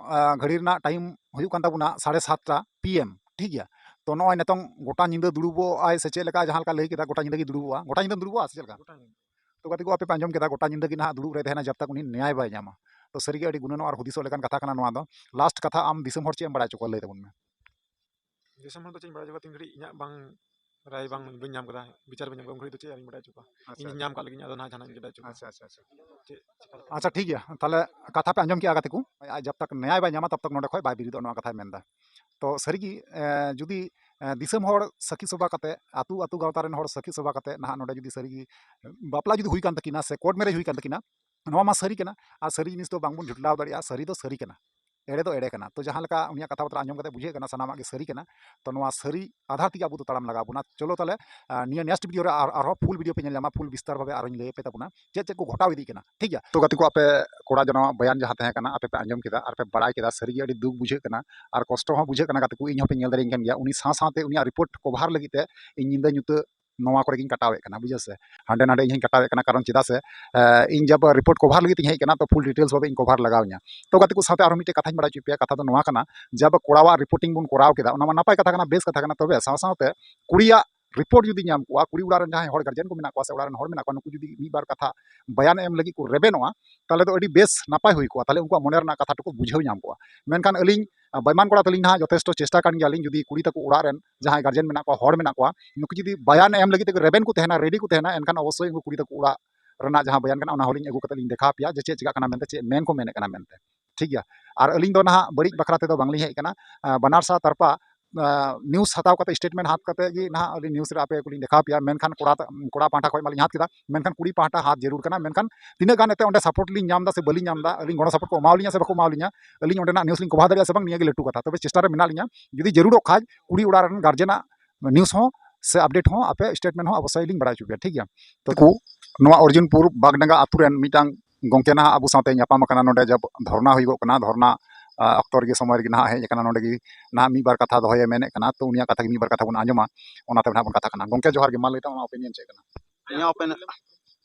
ᱟᱸ, ᱜᱷᱟᱹᱲᱤ ᱨᱮᱱᱟᱜ time ᱦᱩᱭᱩᱜ ᱠᱟᱱ ᱛᱟᱵᱚᱱᱟ ᱥᱟᱲᱮ ᱥᱟᱛᱴᱟ PM, ᱴᱷᱤᱠ ᱜᱮᱭᱟ᱾ ᱛᱚ ᱱᱚᱜᱼᱚᱭ ᱱᱤᱛᱚᱝ ᱜᱚᱴᱟ ᱧᱤᱫᱟᱹ ᱫᱩᱲᱩᱵᱚᱜ ᱟᱭ ᱥᱮ ᱪᱮᱫ ᱞᱮᱠᱟ, ᱡᱟᱦᱟᱸ ᱞᱮᱠᱟ ᱞᱟᱹᱭ ᱠᱮᱫᱟ, ᱜᱚᱴᱟ ᱧᱤᱫᱟᱹ ᱜᱮ ᱫᱩᱲᱩᱵᱚᱜᱼᱟ, ᱜᱚᱴᱟ ᱧᱤᱫᱟᱹ ᱫᱩᱲᱩᱵᱚᱜᱼᱟ ᱥᱮ ᱪᱮᱫ ᱞᱮᱠᱟ? ᱜᱚᱴᱟ ᱧᱤᱫᱟᱹ᱾ ᱛᱚ ᱜᱟᱛᱮ ᱠᱚ, ᱟᱯᱮ ᱯᱮ ᱟᱸᱡᱚᱢ ᱠᱮᱫᱟ, ᱜᱚᱴᱟ ᱧᱤᱫᱟᱹ ᱜᱮ ᱱᱟᱦᱟᱜ ᱫᱩᱲᱩᱵ ᱨᱮ ᱛᱟᱦᱮᱱᱟ, ᱡᱟᱵ ᱛᱟᱠ ᱩᱱᱤ ᱱᱮᱭᱟᱭ ᱵᱟᱭ ᱧᱟᱢᱟ᱾ ᱛᱚ ᱥᱟᱹᱨᱤᱜᱮ ᱟᱹᱰᱤ ᱜᱩᱱᱟᱹᱱᱚᱜ ᱟᱨ ᱦᱩᱫᱤᱥᱚᱜ ᱞᱮᱠᱟᱱ ᱠᱟᱛᱷᱟ ᱠᱟᱱᱟ ᱱᱚᱣᱟ ᱫᱚ᱾ ᱞᱟᱥᱴ ᱠᱟᱛᱷᱟ, ᱟᱢ ᱫᱤᱥᱚᱢ ᱦᱚᱲ ᱪᱮᱫ ᱮᱢ ᱵᱟᱲᱟᱭ ᱦᱚᱪᱚ ᱠᱚᱣᱟ, ᱞᱟᱹᱭ ᱛᱟᱵᱚᱱ ᱢᱮ᱾ ᱫᱤᱥᱚᱢ ᱦᱚᱲ ᱫᱚ ᱪᱮᱫ ᱤᱧ ᱵᱟᱲᱟᱭ ᱦᱚᱪᱚ ᱠᱚᱣᱟ, ᱛᱤᱱ ᱜᱷᱟᱹᱲᱤᱡ ᱤᱧᱟᱹᱜ ᱵᱟᱝ ᱨᱟᱭ ᱵᱟᱝ ᱵᱟᱹᱧ ᱧᱟᱢ ᱠᱟᱫᱟ, ᱵᱤᱪᱟᱨ ᱵᱟᱹᱧ ᱧᱟᱢ ᱠᱟᱫᱟ, ᱩᱱ ᱜᱷᱟᱹᱲᱤᱡ ᱫᱚ ᱪᱮᱫ ᱟᱨᱤᱧ ᱵᱟᱲᱟᱭ ᱦᱚᱪᱚ ᱠᱚᱣᱟ? ᱟᱪᱪᱷᱟ, ᱤᱧ ᱟᱪᱪᱷᱟ᱾ ᱧᱟᱢ ᱠᱟᱜ ᱞᱮᱜᱤᱧ, ᱟᱫᱚ ᱱᱟᱦᱟᱜ ᱡᱟᱦᱟᱱᱟᱜ ᱤᱧ ᱵᱟᱲᱟᱭ ᱦᱚᱪᱚ ᱠᱚᱣᱟ᱾ ᱟᱪᱪᱷᱟ, ᱟᱪᱪᱷᱟ, ᱟᱪᱪᱷᱟ᱾ ᱪᱮᱫ ᱪᱤᱠᱟ ᱞᱮᱠᱟ? ᱟᱪᱪᱷᱟ, ᱴᱷᱤᱠ ᱜᱮᱭᱟ, ᱛᱟᱦᱞᱮ ᱠᱟᱛᱷᱟ ᱯᱮ ᱟᱸᱡᱚᱢ ᱠᱮᱜᱼᱟ ᱜᱟᱛᱮ ᱠᱚ, ᱟᱡ ᱡᱟᱵ ᱛᱟᱠ ᱱᱮᱭᱟᱭ ᱵᱟᱭ ᱧᱟᱢᱟ ᱛᱟᱵ ᱛᱟᱠ ᱱᱚᱰᱮ ᱠᱷᱚᱡ ᱵᱟᱭ ᱵᱤᱨᱤᱫᱚᱜᱼᱟ, ᱱᱚᱣᱟ ᱠᱟᱛᱷᱟᱭ ᱢᱮᱱᱫᱟ᱾ ᱛᱚ ᱥᱟᱹᱨᱤᱜᱮ, ᱮ, ᱡᱩᱫᱤ, ᱮ, ᱫᱤᱥᱚᱢ ᱦᱚᱲ ᱥᱟᱹᱠᱷᱤ ᱥᱚᱵᱷᱟ ᱠᱟᱛᱮ, ᱟᱹᱛᱩ, ᱟᱹᱛᱩ ᱜᱟᱶᱛᱟ ᱨᱮᱱ ᱦᱚᱲ ᱥᱟᱹᱠᱷᱤ ᱥᱚᱵᱷᱟ ᱠᱟᱛᱮ ᱱᱟᱦᱟᱜ ᱱᱚᱰᱮ ᱡᱩᱫᱤ ᱥᱟᱹᱨᱤᱜᱮ ᱵᱟᱯᱞᱟ ᱡᱩᱫᱤ ᱦᱩᱭ ᱠᱟᱱ ᱛᱟᱹᱠᱤᱱᱟ ᱥᱮ ᱠᱳᱨᱴ ᱢᱮᱨᱮᱡᱽ ᱦᱩᱭ ᱠᱟᱱ ᱛᱟᱹᱠᱤᱱᱟ, ᱱᱚᱣᱟ ᱢᱟ ᱥᱟᱹᱨᱤ ᱠᱟᱱᱟ᱾ ᱟᱨ ᱥᱟᱹᱨᱤ ᱡᱤᱱᱤᱥ ᱫᱚ ᱵᱟᱝᱵᱚᱱ ᱡᱷᱩᱴᱞᱟᱣ ᱫᱟᱲᱮᱭᱟᱜᱼᱟ, ᱥᱟᱹᱨᱤ ᱫᱚ ᱥᱟᱹᱨᱤ ᱠᱟᱱᱟ, ᱮᱲᱮ ᱫᱚ ᱮᱲᱮ ᱠᱟᱱᱟ᱾ ᱛᱚ ᱡᱟᱦᱟᱸ ᱞᱮᱠᱟ ᱩᱱᱤᱭᱟᱜ ᱠᱟᱛᱷᱟ ᱵᱟᱛᱨᱟ ᱟᱸᱡᱚᱢ ᱠᱟᱛᱮ ᱵᱩᱡᱷᱟᱹᱜ ᱠᱟᱱᱟ ᱥᱟᱱᱟᱢᱟᱜ ᱜᱮ ᱥᱟᱹᱨᱤ ᱠᱟᱱᱟ, ᱛᱚ ᱱᱚᱣᱟ ᱥᱟᱹᱨᱤ ᱟᱫᱷᱟᱨ ᱛᱮᱜᱮ ᱟᱵᱚ ᱫᱚ ᱛᱟᱲᱟᱢ ᱞᱟᱜᱟᱣ ᱵᱚᱱᱟ᱾ ᱪᱚᱞᱚ ᱛᱟᱦᱞᱮ, ᱟᱨ, ᱱᱤᱭᱟᱹ next video ᱨᱮ ᱟᱨ, ᱟᱨᱦᱚᱸ full video ᱯᱮ ᱧᱮᱞ ᱧᱟᱢᱟ, full ᱵᱤᱥᱛᱟᱨ ᱵᱷᱟᱵᱮ ᱟᱨᱦᱚᱸᱧ ᱞᱟᱹᱭ ᱟᱯᱮ ᱛᱟᱵᱚᱱᱟ ᱪᱮᱫ ᱪᱮᱫ ᱠᱚ ᱜᱷᱚᱴᱟᱣ ᱤᱫᱤᱜ ᱠᱟᱱᱟ, ᱴᱷᱤᱠ ᱜᱮᱭᱟ? ᱛᱚ ᱜᱟᱛᱮ ᱠᱚ, ᱟᱯᱮ ᱠᱚᱲᱟ ᱡᱚᱱᱚᱜ ᱵᱚᱭᱟᱱ ᱡᱟᱦᱟᱸ ᱛᱟᱦᱮᱸ ᱠᱟᱱᱟ, ᱟᱯᱮ ᱯᱮ ᱟᱸᱡᱚᱢ ᱠᱮᱫᱟ ᱟᱨ ᱯᱮ ᱵᱟᱲᱟᱭ ᱠᱮᱫᱟ, ᱥᱟᱹᱨᱤᱜᱮ ᱟᱹᱰᱤ ᱫᱩᱠ ᱵᱩᱡᱷᱟᱹᱜ ᱠᱟᱱᱟ ᱟᱨ ᱠᱚᱥᱴᱚ ᱦᱚᱸ ᱵᱩᱡᱷᱟᱹᱜ ᱠᱟᱱᱟ ᱜᱟᱛᱮ ᱠᱚ, ᱤᱧ ᱦᱚᱸᱯᱮ ᱧᱮᱞ ᱫᱟᱲᱮᱭᱟᱹᱧ ᱠᱟᱱ ᱜᱮᱭᱟ᱾ ᱩᱱᱤ ᱥᱟᱶ ᱥᱟᱶᱛᱮ ᱩᱱᱤᱭᱟᱜ report cover ᱞᱟᱹᱜᱤᱫ ᱛᱮ ᱤᱧ ᱧᱤᱫᱟᱹ ᱧᱩᱛᱟᱹ ᱱᱚᱣᱟ ᱠᱚᱨᱮ ᱜᱤᱧ ᱠᱟᱴᱟᱣᱮᱫ ᱠᱟᱱᱟ, ᱵᱩᱡᱷᱟᱹᱣ ᱥᱮ? ᱦᱟᱸᱰᱮ ᱱᱟᱰᱮ ᱤᱧ ᱦᱚᱸᱧ ᱠᱟᱴᱟᱣᱮᱫ ᱠᱟᱱᱟ, ᱠᱟᱨᱚᱱ ᱪᱮᱫᱟᱜ ᱥᱮ, ᱮ, ᱤᱧ ᱡᱟᱵ report cover ᱞᱟᱹᱜᱤᱫ ᱤᱧ ᱦᱮᱡ ᱠᱟᱱᱟ, ᱛᱚ full details ᱵᱷᱟᱵᱮ ᱤᱧ cover ᱞᱟᱜᱟᱣ ᱤᱧᱟ᱾ ᱛᱚ ᱜᱟᱛᱮ ᱠᱚ, ᱥᱟᱶᱛᱮ ᱟᱨᱦᱚᱸ ᱢᱤᱫᱴᱮᱡ ᱠᱟᱛᱷᱟᱧ ᱵᱟᱲᱟᱭ ᱦᱚᱪᱚᱭᱮᱫ ᱯᱮᱭᱟ, ᱠᱟᱛᱷᱟ ᱫᱚ ᱱᱚᱣᱟ ᱠᱟᱱᱟ, ᱡᱟᱵ ᱠᱚᱲᱟᱣᱟᱜ reporting ᱵᱚᱱ ᱠᱚᱨᱟᱣ ᱠᱮᱫᱟ, ᱚᱱᱟ ᱢᱟ ᱱᱟᱯᱟᱭ ᱠᱟᱛᱷᱟ ᱠᱟᱱᱟ, ᱵᱮᱥ ᱠᱟᱛᱷᱟ ᱠᱟᱱᱟ, ᱛᱚᱵᱮ ᱥᱟᱶ ᱥᱟᱶᱛᱮ ᱠᱩᱲᱤᱭᱟᱜ report ᱡᱩᱫᱤ ᱧᱟᱢ ᱠᱚᱜᱼᱟ, ᱠᱩᱲᱤ ᱚᱲᱟᱜ ᱨᱮᱱ ᱡᱟᱦᱟᱸᱭ ᱦᱚᱲ guardian ᱠᱚ ᱢᱮᱱᱟᱜ ᱠᱚᱣᱟ ᱥᱮ ᱚᱲᱟᱜ ᱨᱮᱱ ᱦᱚᱲ ᱢᱮᱱᱟᱜ ᱠᱚᱣᱟ, ᱱᱩᱠᱩ ᱡᱩᱫᱤ ᱢᱤᱫ ᱵᱟᱨ ᱠᱟᱛᱷᱟ ᱵᱟᱭᱟᱱ ᱮᱢ ᱞᱟᱹᱜᱤᱫ ᱠᱚ ᱨᱮᱵᱮᱱᱚᱜᱼᱟ, ᱛᱟᱦᱞᱮ ᱫᱚ ᱟᱹᱰᱤ ᱵᱮᱥ ᱱᱟᱯᱟᱭ ᱦᱩᱭ ᱠᱚᱜᱼᱟ, ᱛᱟᱦᱞᱮ ᱩᱱᱠᱩᱣᱟᱜ ᱢᱚᱱᱮ ᱨᱮᱱᱟᱜ ᱠᱟᱛᱷᱟ ᱴᱩᱠᱩ ᱵᱩᱡᱷᱟᱹᱣ ᱧᱟᱢ ᱠᱚᱜᱼᱟ᱾ ᱢᱮᱱᱠᱷᱟᱱ ᱟᱹᱞᱤᱧ, ᱟ, ᱵᱟᱹᱭᱢᱟᱱ ᱠᱚᱲᱟ ᱛᱟᱹᱞᱤᱧ ᱱᱟᱦᱟᱜ ᱡᱚᱛᱷᱮᱥᱴᱚ ᱪᱮᱥᱴᱟ ᱠᱟᱱ ᱜᱮᱭᱟᱞᱤᱧ, ᱡᱩᱫᱤ ᱠᱩᱲᱤ ᱛᱟᱠᱚ ᱚᱲᱟᱜ ᱨᱮᱱ ᱡᱟᱦᱟᱸᱭ guardian ᱢᱮᱱᱟᱜ ᱠᱚᱣᱟ, ᱦᱚᱲ ᱢᱮᱱᱟᱜ ᱠᱚᱣᱟ, ᱱᱩᱠᱩ ᱡᱩᱫᱤ ᱵᱟᱭᱟᱱ ᱮᱢ ᱞᱟᱹᱜᱤᱫ ᱛᱮᱠᱚ ᱨᱮᱵᱮᱱ ᱠᱚ ᱛᱟᱦᱮᱱᱟ, ready ᱠᱚ ᱛᱟᱦᱮᱱᱟ, ᱮᱱᱠᱷᱟᱱ ᱚᱵᱚᱥᱥᱳᱭ ᱩᱱᱠᱩ ᱠᱩᱲᱤ ᱛᱟᱠᱚ ᱚᱲᱟᱜ ᱨᱮᱱᱟᱜ ᱡᱟᱦᱟᱸ ᱵᱟᱭᱟᱱ ᱠᱟᱱᱟ, ᱚᱱᱟ ᱦᱚᱸᱞᱤᱧ ᱟᱹᱜᱩ ᱠᱟᱛᱮ ᱞᱤᱧ ᱫᱮᱠᱷᱟᱣ ᱟᱯᱮᱭᱟ ᱡᱮ ᱪᱮᱫ ᱪᱤᱠᱟᱜ ᱠᱟᱱᱟ ᱢᱮᱱᱛᱮ, ᱪᱮᱫ ᱢᱮᱱ ᱠᱚ ᱢᱮᱱᱮᱫ ᱠᱟᱱᱟ ᱢᱮᱱᱛᱮ, ᱴᱷᱤᱠ ᱜᱮᱭᱟ? ᱟᱨ ᱟᱹᱞᱤᱧ ᱫᱚ ᱱᱟᱦᱟᱜ ᱵᱟᱹᱲᱤᱡ ᱵᱟᱠᱷᱨᱟ ᱛᱮᱫᱚ ᱵᱟᱝᱞᱤᱧ ᱦᱮᱡ ᱟᱠᱟᱱᱟ, ᱟ, ᱵᱟᱱᱟᱨ ᱥᱟ ᱛᱟᱨᱯᱟ, ᱟ, news ᱦᱟᱛᱟᱣ ᱠᱟᱛᱮ, statement ᱦᱟᱛᱟᱣ ᱠᱟᱛᱮ ᱜᱮ ᱱᱟᱦᱟᱜ ᱟᱹᱞᱤᱧ news ᱨᱮ ᱟᱯᱮ ᱠᱚᱞᱤᱧ ᱫᱮᱠᱷᱟᱣ ᱯᱮᱭᱟ, ᱢᱮᱱᱠᱷᱟᱱ ᱠᱚᱲᱟ ᱛᱟ-, ᱠᱚᱲᱟ ᱯᱟᱦᱴᱟ ᱠᱷᱚᱱ ᱢᱟᱞᱤᱧ ᱦᱟᱛ ᱠᱮᱫᱟ, ᱢᱮᱱᱠᱷᱟᱱ ᱠᱩᱲᱤ ᱯᱟᱦᱴᱟ ᱦᱟᱛ ᱡᱟᱹᱨᱩᱲ ᱠᱟᱱᱟ, ᱢᱮᱱᱠᱷᱟᱱ ᱛᱤᱱᱟᱹᱜ ᱜᱟᱱ ᱮᱱᱛᱮ ᱚᱸᱰᱮ support ᱞᱤᱧ ᱧᱟᱢ ᱮᱫᱟ ᱥᱮ ᱵᱟᱹᱞᱤᱧ ᱧᱟᱢ ᱮᱫᱟ, ᱟᱹᱞᱤᱧ ᱜᱚᱲᱚ support ᱠᱚ ᱮᱢᱟᱣᱞᱤᱧᱟ ᱥᱮ ᱵᱟᱠᱚ ᱮᱢᱟᱣᱞᱤᱧᱟ, ᱟᱹᱞᱤᱧ ᱚᱸᱰᱮᱱᱟᱜ news ᱞᱤᱧ cover ᱫᱟᱲᱮᱭᱟᱜᱼᱟ ᱥᱮ ᱵᱟᱝ, ᱱᱤᱭᱟᱹ ᱜᱮ ᱞᱟᱹᱴᱩ ᱠᱟᱛᱷᱟ᱾ ᱛᱚᱵᱮ ᱪᱮᱥᱴᱟ ᱨᱮ ᱢᱮᱱᱟᱜ ᱞᱤᱧᱟ, ᱡᱩᱫᱤ ᱡᱟᱹᱨᱩᱲᱚᱜ ᱠᱷᱟᱡ ᱠᱩᱲᱤ ᱚᱲᱟᱜ ᱨᱮᱱ guardian ᱟᱜ news ᱦᱚᱸ ᱥᱮ update ᱦᱚᱸ ᱟᱯᱮ statement ᱦᱚᱸ ᱚᱵᱚᱥᱥᱳᱭ ᱞᱤᱧ ᱵᱟᱲᱟᱭ ᱦᱚᱪᱚ ᱯᱮᱭᱟ, ᱴᱷᱤᱠ ᱜᱮᱭᱟ? ᱛᱚ ᱠᱚ, ᱱᱚᱣᱟ ᱚᱨᱡᱩᱱᱯᱩᱨ ᱵᱟᱜᱽᱰᱟᱸᱜᱟ ᱟᱛᱳ ᱨᱮᱱ ᱢᱤᱫᱴᱟᱝ ᱜᱚᱝᱠᱮ ᱱᱟᱦᱟᱜ ᱟᱵᱚ ᱥᱟᱶᱛᱮ ᱧᱟᱯᱟᱢ ᱟᱠᱟᱱᱟ ᱱᱚᱰᱮ, ᱡᱟᱵ ᱫᱷᱚᱨᱱᱟ ᱦᱩᱭᱩᱜᱚᱜ ᱠᱟᱱᱟ, ᱫᱷᱚᱨᱱᱟ, ᱟ, ᱚᱠᱛᱚ ᱨᱮᱜᱮ ᱥᱚᱢᱚᱭ ᱨᱮᱜᱮ ᱱᱟᱦᱟᱜ ᱦᱮᱡ ᱟᱠᱟᱱᱟ ᱱᱚᱰᱮ ᱜᱮ, ᱱᱟᱦᱟᱜ ᱢᱤᱫ ᱵᱟᱨ ᱠᱟᱛᱷᱟ ᱫᱚᱦᱚᱭᱮ ᱢᱮᱱᱮᱫ ᱠᱟᱱᱟ, ᱛᱚ ᱩᱱᱤᱭᱟᱜ ᱠᱟᱛᱷᱟ ᱜᱮ ᱢᱤᱫ ᱵᱟᱨ ᱠᱟᱛᱷᱟ ᱵᱚᱱ ᱟᱸᱡᱚᱢᱟ, ᱚᱱᱟ ᱛᱟᱭᱚᱢ ᱱᱟᱦᱟᱜ ᱵᱚᱱ ᱠᱟᱛᱷᱟ ᱠᱟᱱᱟ᱾ ᱜᱚᱝᱠᱮ ᱡᱚᱦᱟᱨ ᱜᱮ, ᱢᱟ ᱞᱟᱹᱭ ᱛᱟᱢ ᱟᱢᱟᱜ opinion ᱪᱮᱫ ᱠᱟᱱᱟ? ᱤᱧᱟᱹᱜ opinion,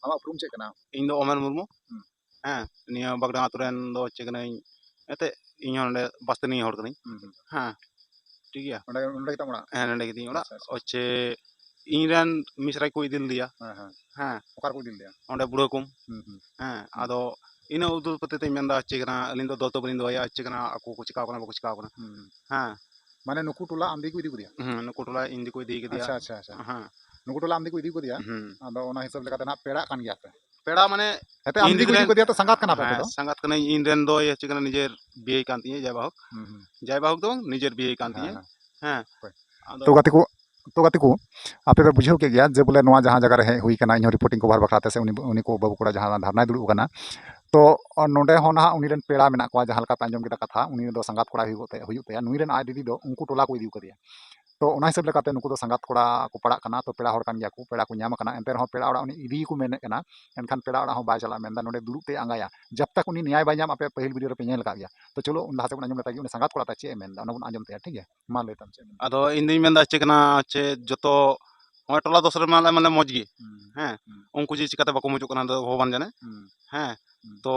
ᱟᱢᱟᱜ ᱩᱯᱨᱩᱢ ᱪᱮᱫ ᱠᱟᱱᱟ? ᱤᱧ ᱫᱚ ᱚᱢᱮᱱ ᱢᱩᱨᱢᱩ᱾ ᱦᱩᱸ᱾ ᱦᱮᱸ, ᱱᱤᱭᱟᱹ ᱵᱟᱜᱽᱰᱟᱝ ᱟᱛᱳ ᱨᱮᱱ ᱫᱚ ᱦᱚᱪᱪᱷᱮ ᱠᱟᱹᱱᱟᱹᱧ, ᱮᱱᱛᱮᱫ ᱤᱧ ᱦᱚᱸ ᱱᱚᱰᱮ ᱵᱟᱥᱛᱤ ᱨᱤᱱᱤᱡ ᱦᱚᱲ ᱠᱟᱹᱱᱟᱹᱧ᱾ ᱦᱩᱸ, ᱦᱩᱸ᱾ ᱦᱮᱸ, ᱴᱷᱤᱠ ᱜᱮᱭᱟ᱾ ᱚᱸᱰᱮ, ᱚᱸᱰᱮ ᱜᱮᱛᱟᱢ ᱚᱲᱟᱜ? ᱦᱮᱸ, ᱱᱚᱸᱰᱮ ᱜᱮᱛᱤᱧ ᱚᱲᱟᱜ᱾ ᱟᱪᱪᱷᱟ, ᱟᱪᱪᱷᱟ᱾ ᱦᱚᱪᱪᱷᱮ ᱤᱧ ᱨᱮᱱ ᱢᱤᱥᱨᱟᱭ ᱠᱚ ᱤᱫᱤ ᱞᱮᱫᱮᱭᱟ᱾ ᱦᱮᱸ, ᱦᱮᱸ᱾ ᱦᱮᱸ᱾ ᱚᱠᱟ ᱨᱮᱠᱚ ᱤᱫᱤ ᱞᱮᱫᱮᱭᱟ? ᱚᱸᱰᱮ ᱵᱩᱲᱦᱟᱹ ᱠᱚᱢ᱾ ᱦᱩᱸ, ᱦᱩᱸ᱾ ᱦᱮᱸ, ᱦᱩᱸ᱾ ᱟᱫᱚ ᱤᱱᱟᱹ ᱩᱫᱩᱜ ᱯᱟᱹᱛᱤ ᱛᱮᱧ ᱢᱮᱱᱫᱟ, ᱪᱮᱫ ᱠᱟᱱᱟ, ᱟᱹᱞᱤᱧ ᱫᱚ ᱫᱚᱥ ᱫᱚ ᱵᱟᱹᱞᱤᱧ ᱫᱚᱦᱚᱭᱟ, ᱪᱮᱫ ᱠᱟᱱᱟ, ᱟᱠᱚ ᱠᱚ ᱪᱤᱠᱟᱹᱣ ᱠᱟᱱᱟ, ᱵᱟᱠᱚ ᱪᱤᱠᱟᱹᱣ ᱠᱟᱱᱟ᱾ ᱦᱩᱸ᱾ ᱦᱮᱸ᱾ ᱢᱟᱱᱮ ᱱᱩᱠᱩ ᱴᱚᱞᱟ ᱟᱢ ᱫᱤ ᱠᱚ ᱤᱫᱤ ᱠᱟᱫᱮᱭᱟ? ᱦᱩᱸ, ᱱᱩᱠᱩ ᱴᱚᱞᱟ ᱤᱧ ᱫᱤ ᱠᱚ ᱤᱫᱤ ᱠᱟᱫᱮᱭᱟ᱾ ᱟᱪᱪᱷᱟ, ᱟᱪᱪᱷᱟ, ᱟᱪᱪᱷᱟ᱾ ᱦᱮᱸ᱾ ᱱᱩᱠᱩ ᱴᱚᱞᱟ ᱟᱢ ᱫᱤ ᱠᱚ ᱤᱫᱤ ᱠᱟᱫᱮᱭᱟ? ᱦᱩᱸ᱾ ᱟᱫᱚ ᱚᱱᱟ ᱦᱤᱥᱟᱹᱵ ᱞᱮᱠᱟᱛᱮ ᱱᱟᱦᱟᱜ ᱯᱮᱲᱟᱜ ᱠᱟᱱ ᱜᱮᱭᱟ ᱯᱮ? ᱯᱮᱲᱟ ᱢᱟᱱᱮ ᱦᱮᱸᱛᱮ ᱟᱢ ᱤᱧ ᱫᱤ ᱠᱚ ᱤᱫᱤ ᱨᱮᱱ ᱠᱟᱫᱮᱭᱟ ᱛᱚ, ᱥᱟᱸᱜᱟᱛ ᱠᱟᱱᱟ ᱯᱮ ᱟᱯᱮ ᱦᱮᱸ, ᱫᱚ? ᱥᱟᱸᱜᱟᱛ ᱠᱟᱹᱱᱟᱹᱧ, ᱤᱧ ᱨᱮᱱ ᱫᱚ ᱤᱭᱟᱹ ᱪᱮᱫ ᱠᱟᱱᱟ, ᱱᱤᱡᱮᱨ ᱵᱤᱭᱟᱹᱭ ᱠᱟᱱ ᱛᱤᱧᱟᱹ, ᱡᱟᱭ ᱵᱟᱦᱳᱠ᱾ ᱦᱩᱸ, ᱦᱩᱸ᱾ ᱡᱟᱭ ᱵᱟᱦᱳᱠ ᱫᱚ ᱵᱟᱝ, ᱱᱤᱡᱮᱨ ᱵᱤᱭᱟᱹᱭ ᱠᱟᱱ ᱦᱮᱸ, ᱛᱤᱧᱟᱹ᱾ ᱦᱮᱸ᱾ ᱦᱮᱸ᱾ ᱦᱳᱭ᱾ ᱟᱫᱚ ᱛᱚ ᱜᱟᱛᱮ ᱠᱚ, ᱛᱚ ᱜᱟᱛᱮ ᱠᱚ, ᱟᱯᱮ ᱯᱮ ᱵᱩᱡᱷᱟᱹᱣ ᱠᱮᱫ ᱜᱮᱭᱟ ᱡᱮ ᱵᱚᱞᱮ ᱱᱚᱣᱟ ᱡᱟᱦᱟᱸ ᱡᱟᱭᱜᱟ ᱨᱮ ᱦᱮᱡ ᱦᱩᱭ ᱠᱟᱱᱟ, ᱤᱧᱦᱚᱸ reporting cover ᱵᱟᱠᱷᱨᱟ ᱛᱮ ᱥᱮ ᱩᱱᱤ, ᱩᱱᱤ ᱠᱚ ᱵᱟᱹᱵᱩ ᱠᱚᱲᱟ ᱡᱟᱦᱟᱸ ᱫᱷᱟᱨᱱᱟᱭ ᱫᱩᱲᱩᱵ ᱟᱠᱟᱱᱟ, ᱛᱚ ᱱᱚᱰᱮ ᱦᱚᱸ ᱱᱟᱦᱟᱜ ᱩᱱᱤ ᱨᱮᱱ ᱯᱮᱲᱟ ᱢᱮᱱᱟᱜ ᱠᱚᱣᱟ, ᱡᱟᱦᱟᱸ ᱞᱮᱠᱟ ᱯᱮ ᱟᱸᱡᱚᱢ ᱠᱮᱫᱟ ᱠᱟᱛᱷᱟ, ᱩᱱᱤ ᱫᱚ ᱥᱟᱸᱜᱟᱛ ᱠᱚᱲᱟ ᱦᱩᱭᱩᱜ ᱛᱟᱭ, ᱦᱩᱭᱩᱜ ᱛᱟᱭᱟ, ᱱᱩᱭ ᱨᱮᱱ ᱟᱡ ᱫᱤᱫᱤ ᱫᱚ ᱩᱱᱠᱩ ᱴᱚᱞᱟ ᱠᱚ ᱤᱫᱤ ᱠᱟᱫᱮᱭᱟ᱾ ᱛᱚ ᱚᱱᱟ ᱦᱤᱥᱟᱹᱵ ᱞᱮᱠᱟᱛᱮ ᱱᱩᱠᱩ ᱫᱚ ᱥᱟᱸᱜᱟᱛ ᱠᱚᱲᱟ ᱠᱚ ᱯᱟᱲᱟᱜ ᱠᱟᱱᱟ, ᱛᱚ ᱯᱮᱲᱟ ᱦᱚᱲ ᱠᱟᱱ ᱜᱮᱭᱟ ᱠᱚ, ᱯᱮᱲᱟ ᱠᱚ ᱧᱟᱢ ᱟᱠᱟᱱᱟ, ᱮᱱᱛᱮ ᱨᱮᱦᱚᱸ ᱯᱮᱲᱟ ᱚᱲᱟᱜ ᱩᱱᱤ ᱤᱫᱤ ᱜᱮᱠᱚ ᱢᱮᱱᱮᱫ ᱠᱟᱱᱟ, ᱮᱱᱠᱷᱟᱱ ᱯᱮᱲᱟ ᱚᱲᱟᱜ ᱦᱚᱸ ᱵᱟᱭ ᱪᱟᱞᱟᱜ ᱢᱮᱱᱫᱟ, ᱱᱚᱰᱮ ᱫᱩᱲᱩᱵ ᱛᱮ ᱟᱸᱜᱟᱭᱟ, ᱡᱟᱵ ᱛᱟᱠ ᱩᱱᱤ ᱱᱮᱭᱟᱭ ᱵᱟᱭ ᱧᱟᱢ᱾ ᱟᱯᱮ ᱯᱟᱹᱦᱤᱞ video ᱨᱮᱯᱮ ᱧᱮᱞ ᱟᱠᱟᱫ ᱜᱮᱭᱟ, ᱛᱚ ᱪᱚᱞᱚ ᱞᱟᱦᱟ ᱥᱮᱫ ᱵᱚᱱ ᱟᱸᱡᱚᱢ ᱞᱮᱛᱟᱭ ᱜᱮ ᱩᱱᱤ ᱥᱟᱸᱜᱟᱛ ᱠᱚᱲᱟ ᱛᱟᱭ ᱪᱮᱫ ᱮ ᱢᱮᱱᱫᱟ, ᱚᱱᱟ ᱵᱚᱱ ᱟᱸᱡᱚᱢ ᱛᱟᱭᱟ, ᱴᱷᱤᱠ ᱜᱮᱭᱟ? ᱢᱟ ᱞᱟᱹᱭ ᱛᱟᱢ ᱪᱮᱫ ᱮᱢ ᱢᱮᱱᱫᱟ᱾ ᱟᱫᱚ ᱤᱧ ᱫᱩᱧ ᱢᱮᱱᱫᱟ ᱪᱮᱫ ᱠᱟᱱᱟ, ᱪᱮ ᱡᱚᱛᱚ ᱱᱚᱜᱼᱚᱭ ᱴᱚᱞᱟ ᱫᱚᱥ ᱨᱮ ᱢᱮᱱᱟᱜ ᱞᱮ ᱢᱟᱱᱮ ᱢᱚᱡᱽ ᱜᱮ, ᱦᱩᱸ᱾ ᱦᱮᱸ, ᱦᱩᱸ᱾ ᱩᱱᱠᱩ ᱡᱮ ᱪᱤᱠᱟᱹᱛᱮ ᱵᱟᱠᱚ ᱢᱚᱡᱚᱜ ᱠᱟᱱᱟ, ᱫᱚ ᱵᱷᱚᱜᱚᱵᱟᱱ ᱡᱟᱱᱮ, ᱦᱩᱸ᱾ ᱦᱮᱸ, ᱦᱩᱸ᱾ ᱛᱚ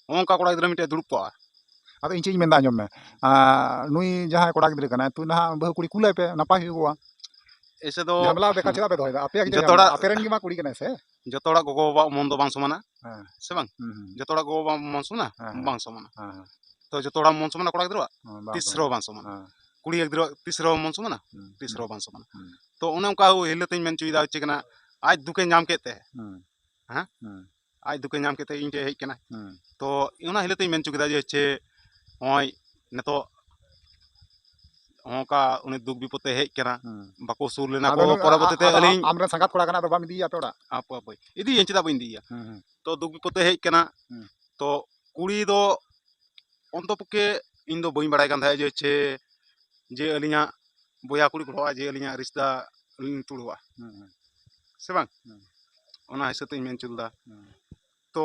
ᱱᱚᱜᱼᱚ ᱱᱚᱝᱠᱟ ᱠᱚᱲᱟ ᱜᱤᱫᱽᱨᱟᱹ ᱢᱤᱫᱴᱮᱡ ᱫᱩᱲᱩᱵ ᱠᱚᱜᱼᱟ᱾ ᱟᱫᱚ ᱤᱧ ᱪᱮᱫ ᱤᱧ ᱢᱮᱱᱫᱟ, ᱟᱸᱡᱚᱢ ᱢᱮ, ᱟᱨ ᱱᱩᱭ ᱡᱟᱦᱟᱸᱭ ᱠᱚᱲᱟ ᱜᱤᱫᱽᱨᱟᱹ ᱠᱟᱱᱟᱭ, ᱛᱩᱭ ᱱᱟᱦᱟᱜ ᱵᱟᱹᱦᱩ ᱠᱩᱲᱤ ᱠᱩᱞᱟᱭ ᱯᱮ, ᱱᱟᱯᱟᱭ ᱦᱩᱭᱩᱜᱚᱜᱼᱟ᱾ ᱮᱭᱥᱮ ᱫᱚ ᱡᱷᱟᱢᱮᱞᱟ ᱵᱮᱠᱟᱨ ᱪᱮᱫᱟᱜ ᱯᱮ ᱫᱚᱦᱚᱭᱮᱫᱟ? ᱟᱯᱮᱭᱟᱜ ᱜᱮ ᱡᱚᱛᱚ ᱡᱷᱟᱢᱮᱞᱟ, ᱦᱚᱲᱟᱜ, ᱟᱯᱮ ᱨᱮᱱ ᱜᱮ ᱢᱟ ᱠᱩᱲᱤ ᱠᱟᱱᱟᱭ ᱥᱮ? ᱡᱚᱛᱚ ᱦᱚᱲᱟᱜ ᱜᱚᱜᱚ ᱵᱟᱵᱟᱣᱟᱜ ᱢᱚᱱ ᱫᱚ ᱵᱟᱝ ᱥᱚᱢᱟᱱᱟ, ᱦᱮᱸ᱾ ᱥᱮ ᱵᱟᱝ? ᱦᱩᱸ, ᱦᱩᱸ᱾ ᱡᱚᱛᱚ ᱦᱚᱲᱟᱜ ᱜᱚᱜᱚ ᱵᱟᱵᱟ ᱢᱚᱱ ᱥᱚᱢᱟᱱᱟ? ᱦᱮᱸ, ᱦᱮᱸ᱾ ᱵᱟᱝ ᱥᱚᱢᱟᱱᱟ᱾ ᱦᱮᱸ, ᱦᱮᱸ᱾ ᱛᱚ ᱡᱚᱛᱚ ᱦᱚᱲᱟᱜ ᱢᱚᱱ ᱥᱚᱢᱟᱱᱟ ᱠᱚᱲᱟ ᱜᱤᱫᱽᱨᱟᱹᱣᱟᱜ? ᱦᱮᱸ, ᱵᱟᱝ ᱛᱤᱥ ᱥᱚᱢᱟᱱᱟ᱾ ᱨᱮᱦᱚᱸ ᱵᱟᱝ ᱥᱚᱢᱟᱱᱟ᱾ ᱦᱮᱸ᱾ ᱠᱩᱲᱤ ᱜᱤᱫᱽᱨᱟᱹᱣᱟᱜ ᱛᱤᱥ ᱨᱮᱦᱚᱸ ᱢᱚᱱ ᱥᱚᱢᱟᱱᱟ? ᱦᱩᱸ, ᱛᱤᱥ ᱦᱩᱸ᱾ ᱨᱮᱦᱚᱸ ᱵᱟᱝ ᱥᱚᱢᱟᱱᱟ᱾ ᱦᱩᱸ᱾ ᱛᱚ ᱚᱱᱮ ᱚᱱᱠᱟ ᱦᱤᱞᱟᱹᱛᱤᱧ ᱢᱮᱱ ᱦᱚᱪᱚᱭᱮᱫᱟ, ᱪᱮᱫ ᱠᱟᱱᱟ, ᱟᱡ ᱫᱩᱠᱮ ᱧᱟᱢ ᱠᱮᱫ ᱛᱮ, ᱦᱩᱸ᱾ ᱦᱮᱸ? ᱦᱩᱸ᱾ ᱟᱡ ᱫᱩᱠᱮ ᱧᱟᱢ ᱠᱮᱫ ᱛᱮ ᱤᱧ ᱴᱷᱮᱱ ᱦᱮᱡ ᱠᱟᱱᱟ᱾ ᱦᱩᱸ᱾ ᱛᱚ ᱚᱱᱟ ᱦᱤᱞᱟᱹᱛᱤᱧ ᱢᱮᱱ ᱦᱚᱪᱚ ᱠᱮᱫᱟ ᱡᱮ, ᱪᱮ ᱱᱚᱜᱼᱚᱭ ᱱᱤᱛᱚᱜ ᱦᱚᱸ ᱚᱱᱠᱟ ᱩᱱᱤ ᱫᱩᱠ ᱵᱤᱯᱚᱫ ᱛᱮ ᱦᱮᱡ ᱠᱟᱱᱟ, ᱦᱩᱸ᱾ ᱵᱟᱠᱚ ᱥᱩᱨ ᱞᱮᱱᱟ ᱟᱫᱚ ᱠᱚ, ᱱᱩᱭ ᱯᱚᱨᱚᱵᱚᱨᱛᱤ ᱟ-, ᱛᱮ ᱟᱫᱚ ᱟᱹᱞᱤᱧ ᱟᱢᱨᱮᱱ ᱥᱟᱸᱜᱟᱛ ᱠᱚᱲᱟ ᱠᱟᱱᱟ, ᱟᱫᱚ ᱵᱟᱢ ᱤᱫᱤᱭᱮᱭᱟ ᱟᱯᱮ ᱚᱲᱟᱜ? ᱟᱯᱚ, ᱟᱯᱚ, ᱤᱫᱤᱭᱟᱹᱧ, ᱪᱮᱫᱟᱜ ᱵᱟᱹᱧ ᱤᱫᱤᱭᱮᱭᱟ? ᱦᱩᱸ, ᱦᱩᱸ᱾ ᱛᱚ ᱫᱩᱠ ᱵᱤᱯᱚᱫ ᱛᱮ ᱦᱮᱡ ᱠᱟᱱᱟ᱾ ᱦᱩᱸ᱾ ᱛᱚ ᱠᱩᱲᱤ ᱫᱚ ᱚᱱᱛᱚ ᱯᱚᱠᱠᱷᱮ ᱤᱧ ᱫᱚ ᱵᱟᱹᱧ ᱵᱟᱲᱟᱭ ᱠᱟᱱ ᱛᱟᱦᱮᱸᱫ ᱡᱮ, ᱪᱮ, ᱡᱮ ᱟᱹᱞᱤᱧᱟᱜ ᱵᱚᱭᱦᱟ ᱠᱩᱲᱤ ᱠᱚᱲᱟᱣᱟᱜ ᱡᱮ ᱟᱹᱞᱤᱧᱟᱜ ᱨᱤᱥᱛᱟ ᱟᱹᱞᱤᱧ ᱞᱤᱧ ᱛᱩᱲᱩᱣᱟ᱾ ᱦᱩᱸ, ᱦᱩᱸ᱾ ᱥᱮ ᱵᱟᱝ? ᱦᱩᱸ᱾ ᱚᱱᱟ ᱦᱤᱥᱟᱹᱵ ᱛᱮᱧ ᱢᱮᱱ ᱦᱚᱪᱚ ᱞᱮᱫᱟ᱾ ᱦᱩᱸ᱾ ᱛᱚ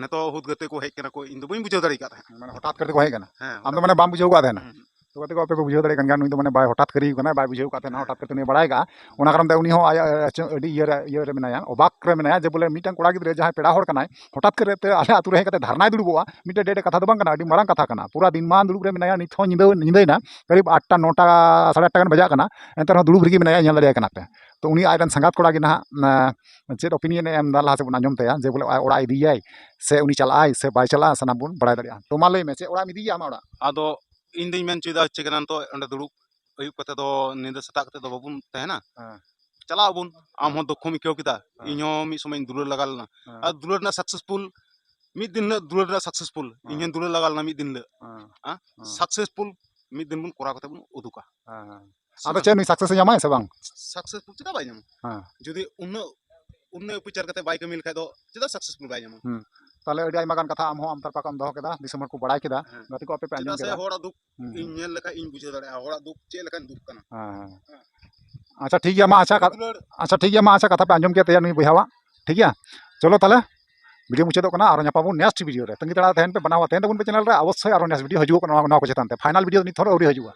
ᱱᱤᱛᱚᱜ ᱦᱩᱫ ᱜᱟᱛᱮ ᱠᱚ ᱦᱮᱡ ᱠᱟᱱᱟ ᱠᱚ, ᱤᱧ ᱫᱚ ᱵᱟᱹᱧ ᱵᱩᱡᱷᱟᱹᱣ ᱫᱟᱲᱮ ᱟᱠᱟᱫ ᱛᱟᱦᱮᱸᱫ᱾ ᱢᱟᱱᱮ ᱦᱚᱴᱟᱛ ᱠᱟᱛᱮ ᱠᱚ ᱦᱮᱡ ᱠᱟᱱᱟ? ᱦᱮᱸ, ᱟᱢ ᱫᱚ ᱦᱚᱴᱟᱛ ᱢᱟᱱᱮ ᱠᱟᱛᱮ᱾ ᱵᱟᱢ ᱵᱩᱡᱷᱟᱹᱣ ᱟᱠᱟᱫ ᱛᱟᱦᱮᱱᱟ? ᱦᱩᱸ, ᱦᱩᱸ᱾ ᱛᱚ ᱜᱟᱛᱮ ᱠᱚ, ᱟᱯᱮ ᱯᱮ ᱵᱩᱡᱷᱟᱹᱣ ᱫᱟᱲᱮᱭᱟᱜ ᱠᱟᱱ ᱜᱮᱭᱟ, ᱱᱩᱭ ᱫᱚ ᱢᱟᱱᱮ ᱵᱟᱭ ᱦᱚᱴᱟᱛ ᱠᱟᱹᱨᱤ ᱠᱟᱱᱟ, ᱵᱟᱭ ᱵᱩᱡᱷᱟᱹᱣ ᱟᱠᱟᱫ ᱛᱟᱦᱮᱱᱟ, ᱦᱮᱸ᱾ ᱦᱚᱴᱟᱛ ᱠᱟᱛᱮ ᱱᱩᱭ ᱵᱟᱲᱟᱭ ᱠᱟᱜᱼᱟ᱾ ᱚᱱᱟ ᱠᱟᱨᱚᱱ ᱛᱮ ᱩᱱᱤ ᱦᱚᱸ ᱟᱭᱟᱜ, ᱟᱹᱰᱤ ᱤᱭᱟᱹ ᱨᱮ, ᱤᱭᱟᱹ ᱨᱮ ᱢᱮᱱᱟᱭᱟ, ᱚᱵᱟᱠ ᱨᱮ ᱢᱮᱱᱟᱭᱟ ᱡᱮ ᱵᱚᱞᱮ ᱢᱤᱫᱴᱟᱝ ᱠᱚᱲᱟ ᱜᱤᱫᱽᱨᱟᱹ ᱡᱟᱦᱟᱸᱭ ᱯᱮᱲᱟ ᱦᱚᱲ ᱠᱟᱱᱟᱭ, ᱦᱚᱴᱟᱛ ᱠᱟᱛᱮ ᱟᱞᱮ ᱟᱹᱛᱩ ᱨᱮ ᱦᱮᱡ ᱠᱟᱛᱮ ᱫᱷᱟᱨᱱᱟᱭ ᱫᱩᱲᱩᱵᱚᱜᱼᱟ, ᱢᱤᱫᱴᱮᱱ ᱰᱮ ᱰᱮ ᱠᱟᱛᱷᱟ ᱫᱚ ᱵᱟᱝ ᱠᱟᱱᱟ, ᱟᱹᱰᱤ ᱢᱟᱨᱟᱝ ᱠᱟᱛᱷᱟ ᱠᱟᱱᱟ᱾ ᱯᱩᱨᱟ ᱫᱤᱱ ᱢᱟᱱ ᱫᱩᱲᱩᱵ ᱨᱮ ᱢᱮᱱᱟᱭᱟ, ᱱᱤᱛ ᱦᱚᱸ ᱧᱤᱫᱟᱹ, ᱧᱤᱫᱟᱹᱭᱮᱱᱟ, ᱠᱟᱨᱤᱵ ᱟᱴᱴᱟ, ᱱᱚᱴᱟ, ᱥᱟᱲᱮ ᱟᱴᱴᱟ ᱜᱟᱱ ᱵᱟᱡᱟᱜ ᱠᱟᱱᱟ, ᱮᱱᱛᱮ ᱨᱮᱦᱚᱸ ᱫᱩᱲᱩᱵ ᱨᱮᱜᱮ ᱢᱮᱱᱟᱭᱟ, ᱧᱮᱞ ᱫᱟᱲᱮᱭᱟᱭ ᱠᱟᱱᱟ ᱯᱮ᱾ ᱛᱚ ᱩᱱᱤ ᱟᱡᱨᱮᱱ ᱥᱟᱸᱜᱟᱛ ᱠᱚᱲᱟ ᱜᱮ ᱱᱟᱦᱟᱜ, ᱮᱸ, ᱪᱮᱫ opinion ᱮ ᱮᱢ ᱮᱫᱟ, ᱞᱟᱦᱟ ᱥᱮᱫ ᱵᱚᱱ ᱟᱸᱡᱚᱢ ᱛᱟᱭᱟ ᱡᱮ ᱵᱚᱞᱮ ᱟᱡ ᱚᱲᱟᱜ ᱤᱫᱤᱭᱟᱭ ᱥᱮ ᱩᱱᱤ ᱪᱟᱞᱟᱜ ᱟᱭ ᱥᱮ ᱵᱟᱭ ᱪᱟᱞᱟᱜᱼᱟ, ᱥᱟᱱᱟᱢ ᱵᱚᱱ ᱵᱟᱲᱟᱭ ᱫᱟᱲᱮᱭᱟᱜᱼᱟ᱾ ᱛᱚ ᱢᱟ ᱞᱟᱹᱭ ᱢᱮ, ᱪᱮᱫ ᱚᱲᱟᱜ ᱮᱢ ᱤᱫᱤᱭᱮᱭᱟ ᱟᱢᱟᱜ ᱚᱲᱟᱜ? ᱟᱫᱚ ᱤᱧ ᱫᱩᱧ ᱢᱮᱱ ᱦᱚᱪᱚᱭᱮᱫᱟ ᱦᱚᱪᱪᱷᱮ ᱠᱟᱱᱟ, ᱱᱤᱛᱚᱜ ᱚᱸᱰᱮ ᱫᱩᱲᱩᱵ ᱟᱹᱭᱩᱵ ᱠᱟᱛᱮ ᱫᱚ ᱧᱤᱫᱟᱹ ᱥᱮᱛᱟᱜ ᱠᱟᱛᱮ ᱫᱚ ᱵᱟᱵᱚᱱ ᱛᱟᱦᱮᱱᱟ᱾ ᱦᱮᱸ᱾ ᱪᱟᱞᱟᱜ ᱟᱵᱚᱱ, ᱟᱢ ᱦᱚᱸ ᱫᱩᱠᱠᱷᱚᱢ ᱟᱹᱭᱠᱟᱹᱣ ᱠᱮᱫᱟ, ᱦᱮᱸ᱾ ᱤᱧ ᱦᱚᱸ ᱢᱤᱫ ᱥᱚᱢᱚᱭ ᱤᱧ ᱫᱩᱞᱟᱹᱲ ᱞᱟᱜᱟ ᱞᱮᱱᱟ᱾ ᱦᱮᱸ᱾ ᱟᱨ ᱫᱩᱞᱟᱹᱲ ᱨᱮᱱᱟᱜ successful, ᱢᱤᱫ ᱫᱤᱱ ᱦᱤᱞᱳᱜ ᱫᱩᱞᱟᱹᱲ ᱨᱮᱱᱟᱜ successful, ᱦᱮᱸ᱾ ᱤᱧ ᱦᱚᱸᱧ ᱫᱩᱞᱟᱹᱲ ᱞᱟᱜᱟ ᱞᱮᱱᱟ ᱢᱤᱫ ᱫᱤᱱ ᱦᱤᱞᱳᱜ᱾ ᱦᱮᱸ᱾ ᱦᱮᱸ? ᱦᱮᱸ᱾ Successful ᱢᱤᱫ ᱫᱤᱱ ᱵᱚᱱ ᱠᱚᱨᱟᱣ ᱠᱟᱛᱮ ᱵᱚᱱ ᱩᱫᱩᱜᱟ᱾ ᱦᱮᱸ, ᱦᱮᱸ᱾ ᱟᱫᱚ ᱪᱮᱫ ᱱᱩᱭ success ᱮ ᱧᱟᱢᱟᱭ ᱥᱮ ᱵᱟᱝ? Successful ᱪᱮᱫᱟᱜ ᱵᱟᱭ ᱧᱟᱢᱟ? ᱦᱮᱸ᱾ ᱡᱩᱫᱤ ᱩᱱᱟᱹᱜ, ᱩᱱᱟᱹᱜ ᱵᱤᱪᱟᱹᱨ ᱠᱟᱛᱮ ᱵᱟᱭ ᱠᱟᱹᱢᱤ ᱞᱮᱠᱷᱟᱡ ᱫᱚ ᱪᱮᱫᱟᱜ successful ᱵᱟᱭ ᱧᱟᱢᱟ? ᱦᱩᱸ᱾ ᱛᱟᱦᱞᱮ ᱟᱹᱰᱤ ᱟᱭᱢᱟ ᱜᱟᱱ ᱠᱟᱛᱷᱟ ᱟᱢ ᱦᱚᱸ ᱟᱢ ᱛᱚᱨᱯᱟ ᱠᱷᱚᱱ ᱮᱢ ᱫᱚᱦᱚ ᱠᱮᱫᱟ, ᱫᱤᱥᱚᱢ ᱦᱚᱲ ᱠᱚ ᱵᱟᱲᱟᱭ ᱠᱮᱫᱟ, ᱦᱮᱸ᱾ ᱜᱟᱛᱮ ᱠᱚ ᱟᱯᱮ ᱯᱮ ᱟᱸᱡᱚᱢ ᱪᱮᱫᱟᱜ ᱥᱮ ᱠᱮᱫᱟ᱾ ᱦᱚᱲᱟᱜ ᱫᱩᱠ ᱦᱩᱸ᱾ ᱤᱧ ᱧᱮᱞ ᱞᱮᱠᱷᱟᱡ ᱤᱧ ᱵᱩᱡᱷᱟᱹᱣ ᱫᱟᱲᱮᱭᱟᱜᱼᱟ, ᱦᱚᱲᱟᱜ ᱫᱩᱠ ᱪᱮᱫ ᱞᱮᱠᱟᱱ ᱫᱩᱠ ᱠᱟᱱᱟ᱾ ᱦᱮᱸ, ᱦᱮᱸ᱾ ᱦᱮᱸ᱾ ᱟᱪᱪᱷᱟ, ᱴᱷᱤᱠ ᱜᱮᱭᱟ, ᱢᱟ ᱟᱪᱪᱷᱟ, ᱠᱟᱛ-, ᱫᱩᱞᱟᱹᱲ ᱟᱪᱪᱷᱟ, ᱴᱷᱤᱠ ᱜᱮᱭᱟ, ᱢᱟ ᱟᱪᱪᱷᱟ, ᱠᱟᱛᱷᱟ ᱯᱮ ᱟᱸᱡᱚᱢ ᱠᱮᱫ ᱛᱟᱭᱟ ᱱᱩᱭ ᱵᱚᱭᱦᱟᱣᱟᱜ, ᱴᱷᱤᱠ ᱜᱮᱭᱟ? ᱪᱚᱞᱚ ᱛᱟᱦᱞᱮ, video ᱢᱩᱪᱟᱹᱫᱚᱜ ᱠᱟᱱᱟ, ᱟᱨᱚ ᱧᱟᱯᱟᱢ ᱵᱚᱱ next video ᱨᱮ᱾ ᱛᱟᱺᱜᱤ ᱛᱟᱲᱟᱜ ᱛᱟᱦᱮᱱ ᱯᱮ, ᱵᱟᱱᱟ ᱦᱚᱲ ᱛᱟᱦᱮᱱ ᱛᱟᱵᱚᱱ ᱯᱮ channel ᱨᱮ, ᱚᱵᱚᱥᱥᱳᱭ ᱟᱨᱚ next video ᱦᱤᱡᱩᱜ ᱠᱟᱱᱟ ᱱᱚᱣᱟ, ᱱᱚᱣᱟ ᱠᱚ ᱪᱮᱛᱟᱱ ᱛᱮ᱾ Final video ᱫᱚ ᱱᱤᱛ ᱦᱚᱸ ᱟᱹᱣᱨᱤ ᱦᱤᱡᱩᱜᱼᱟ᱾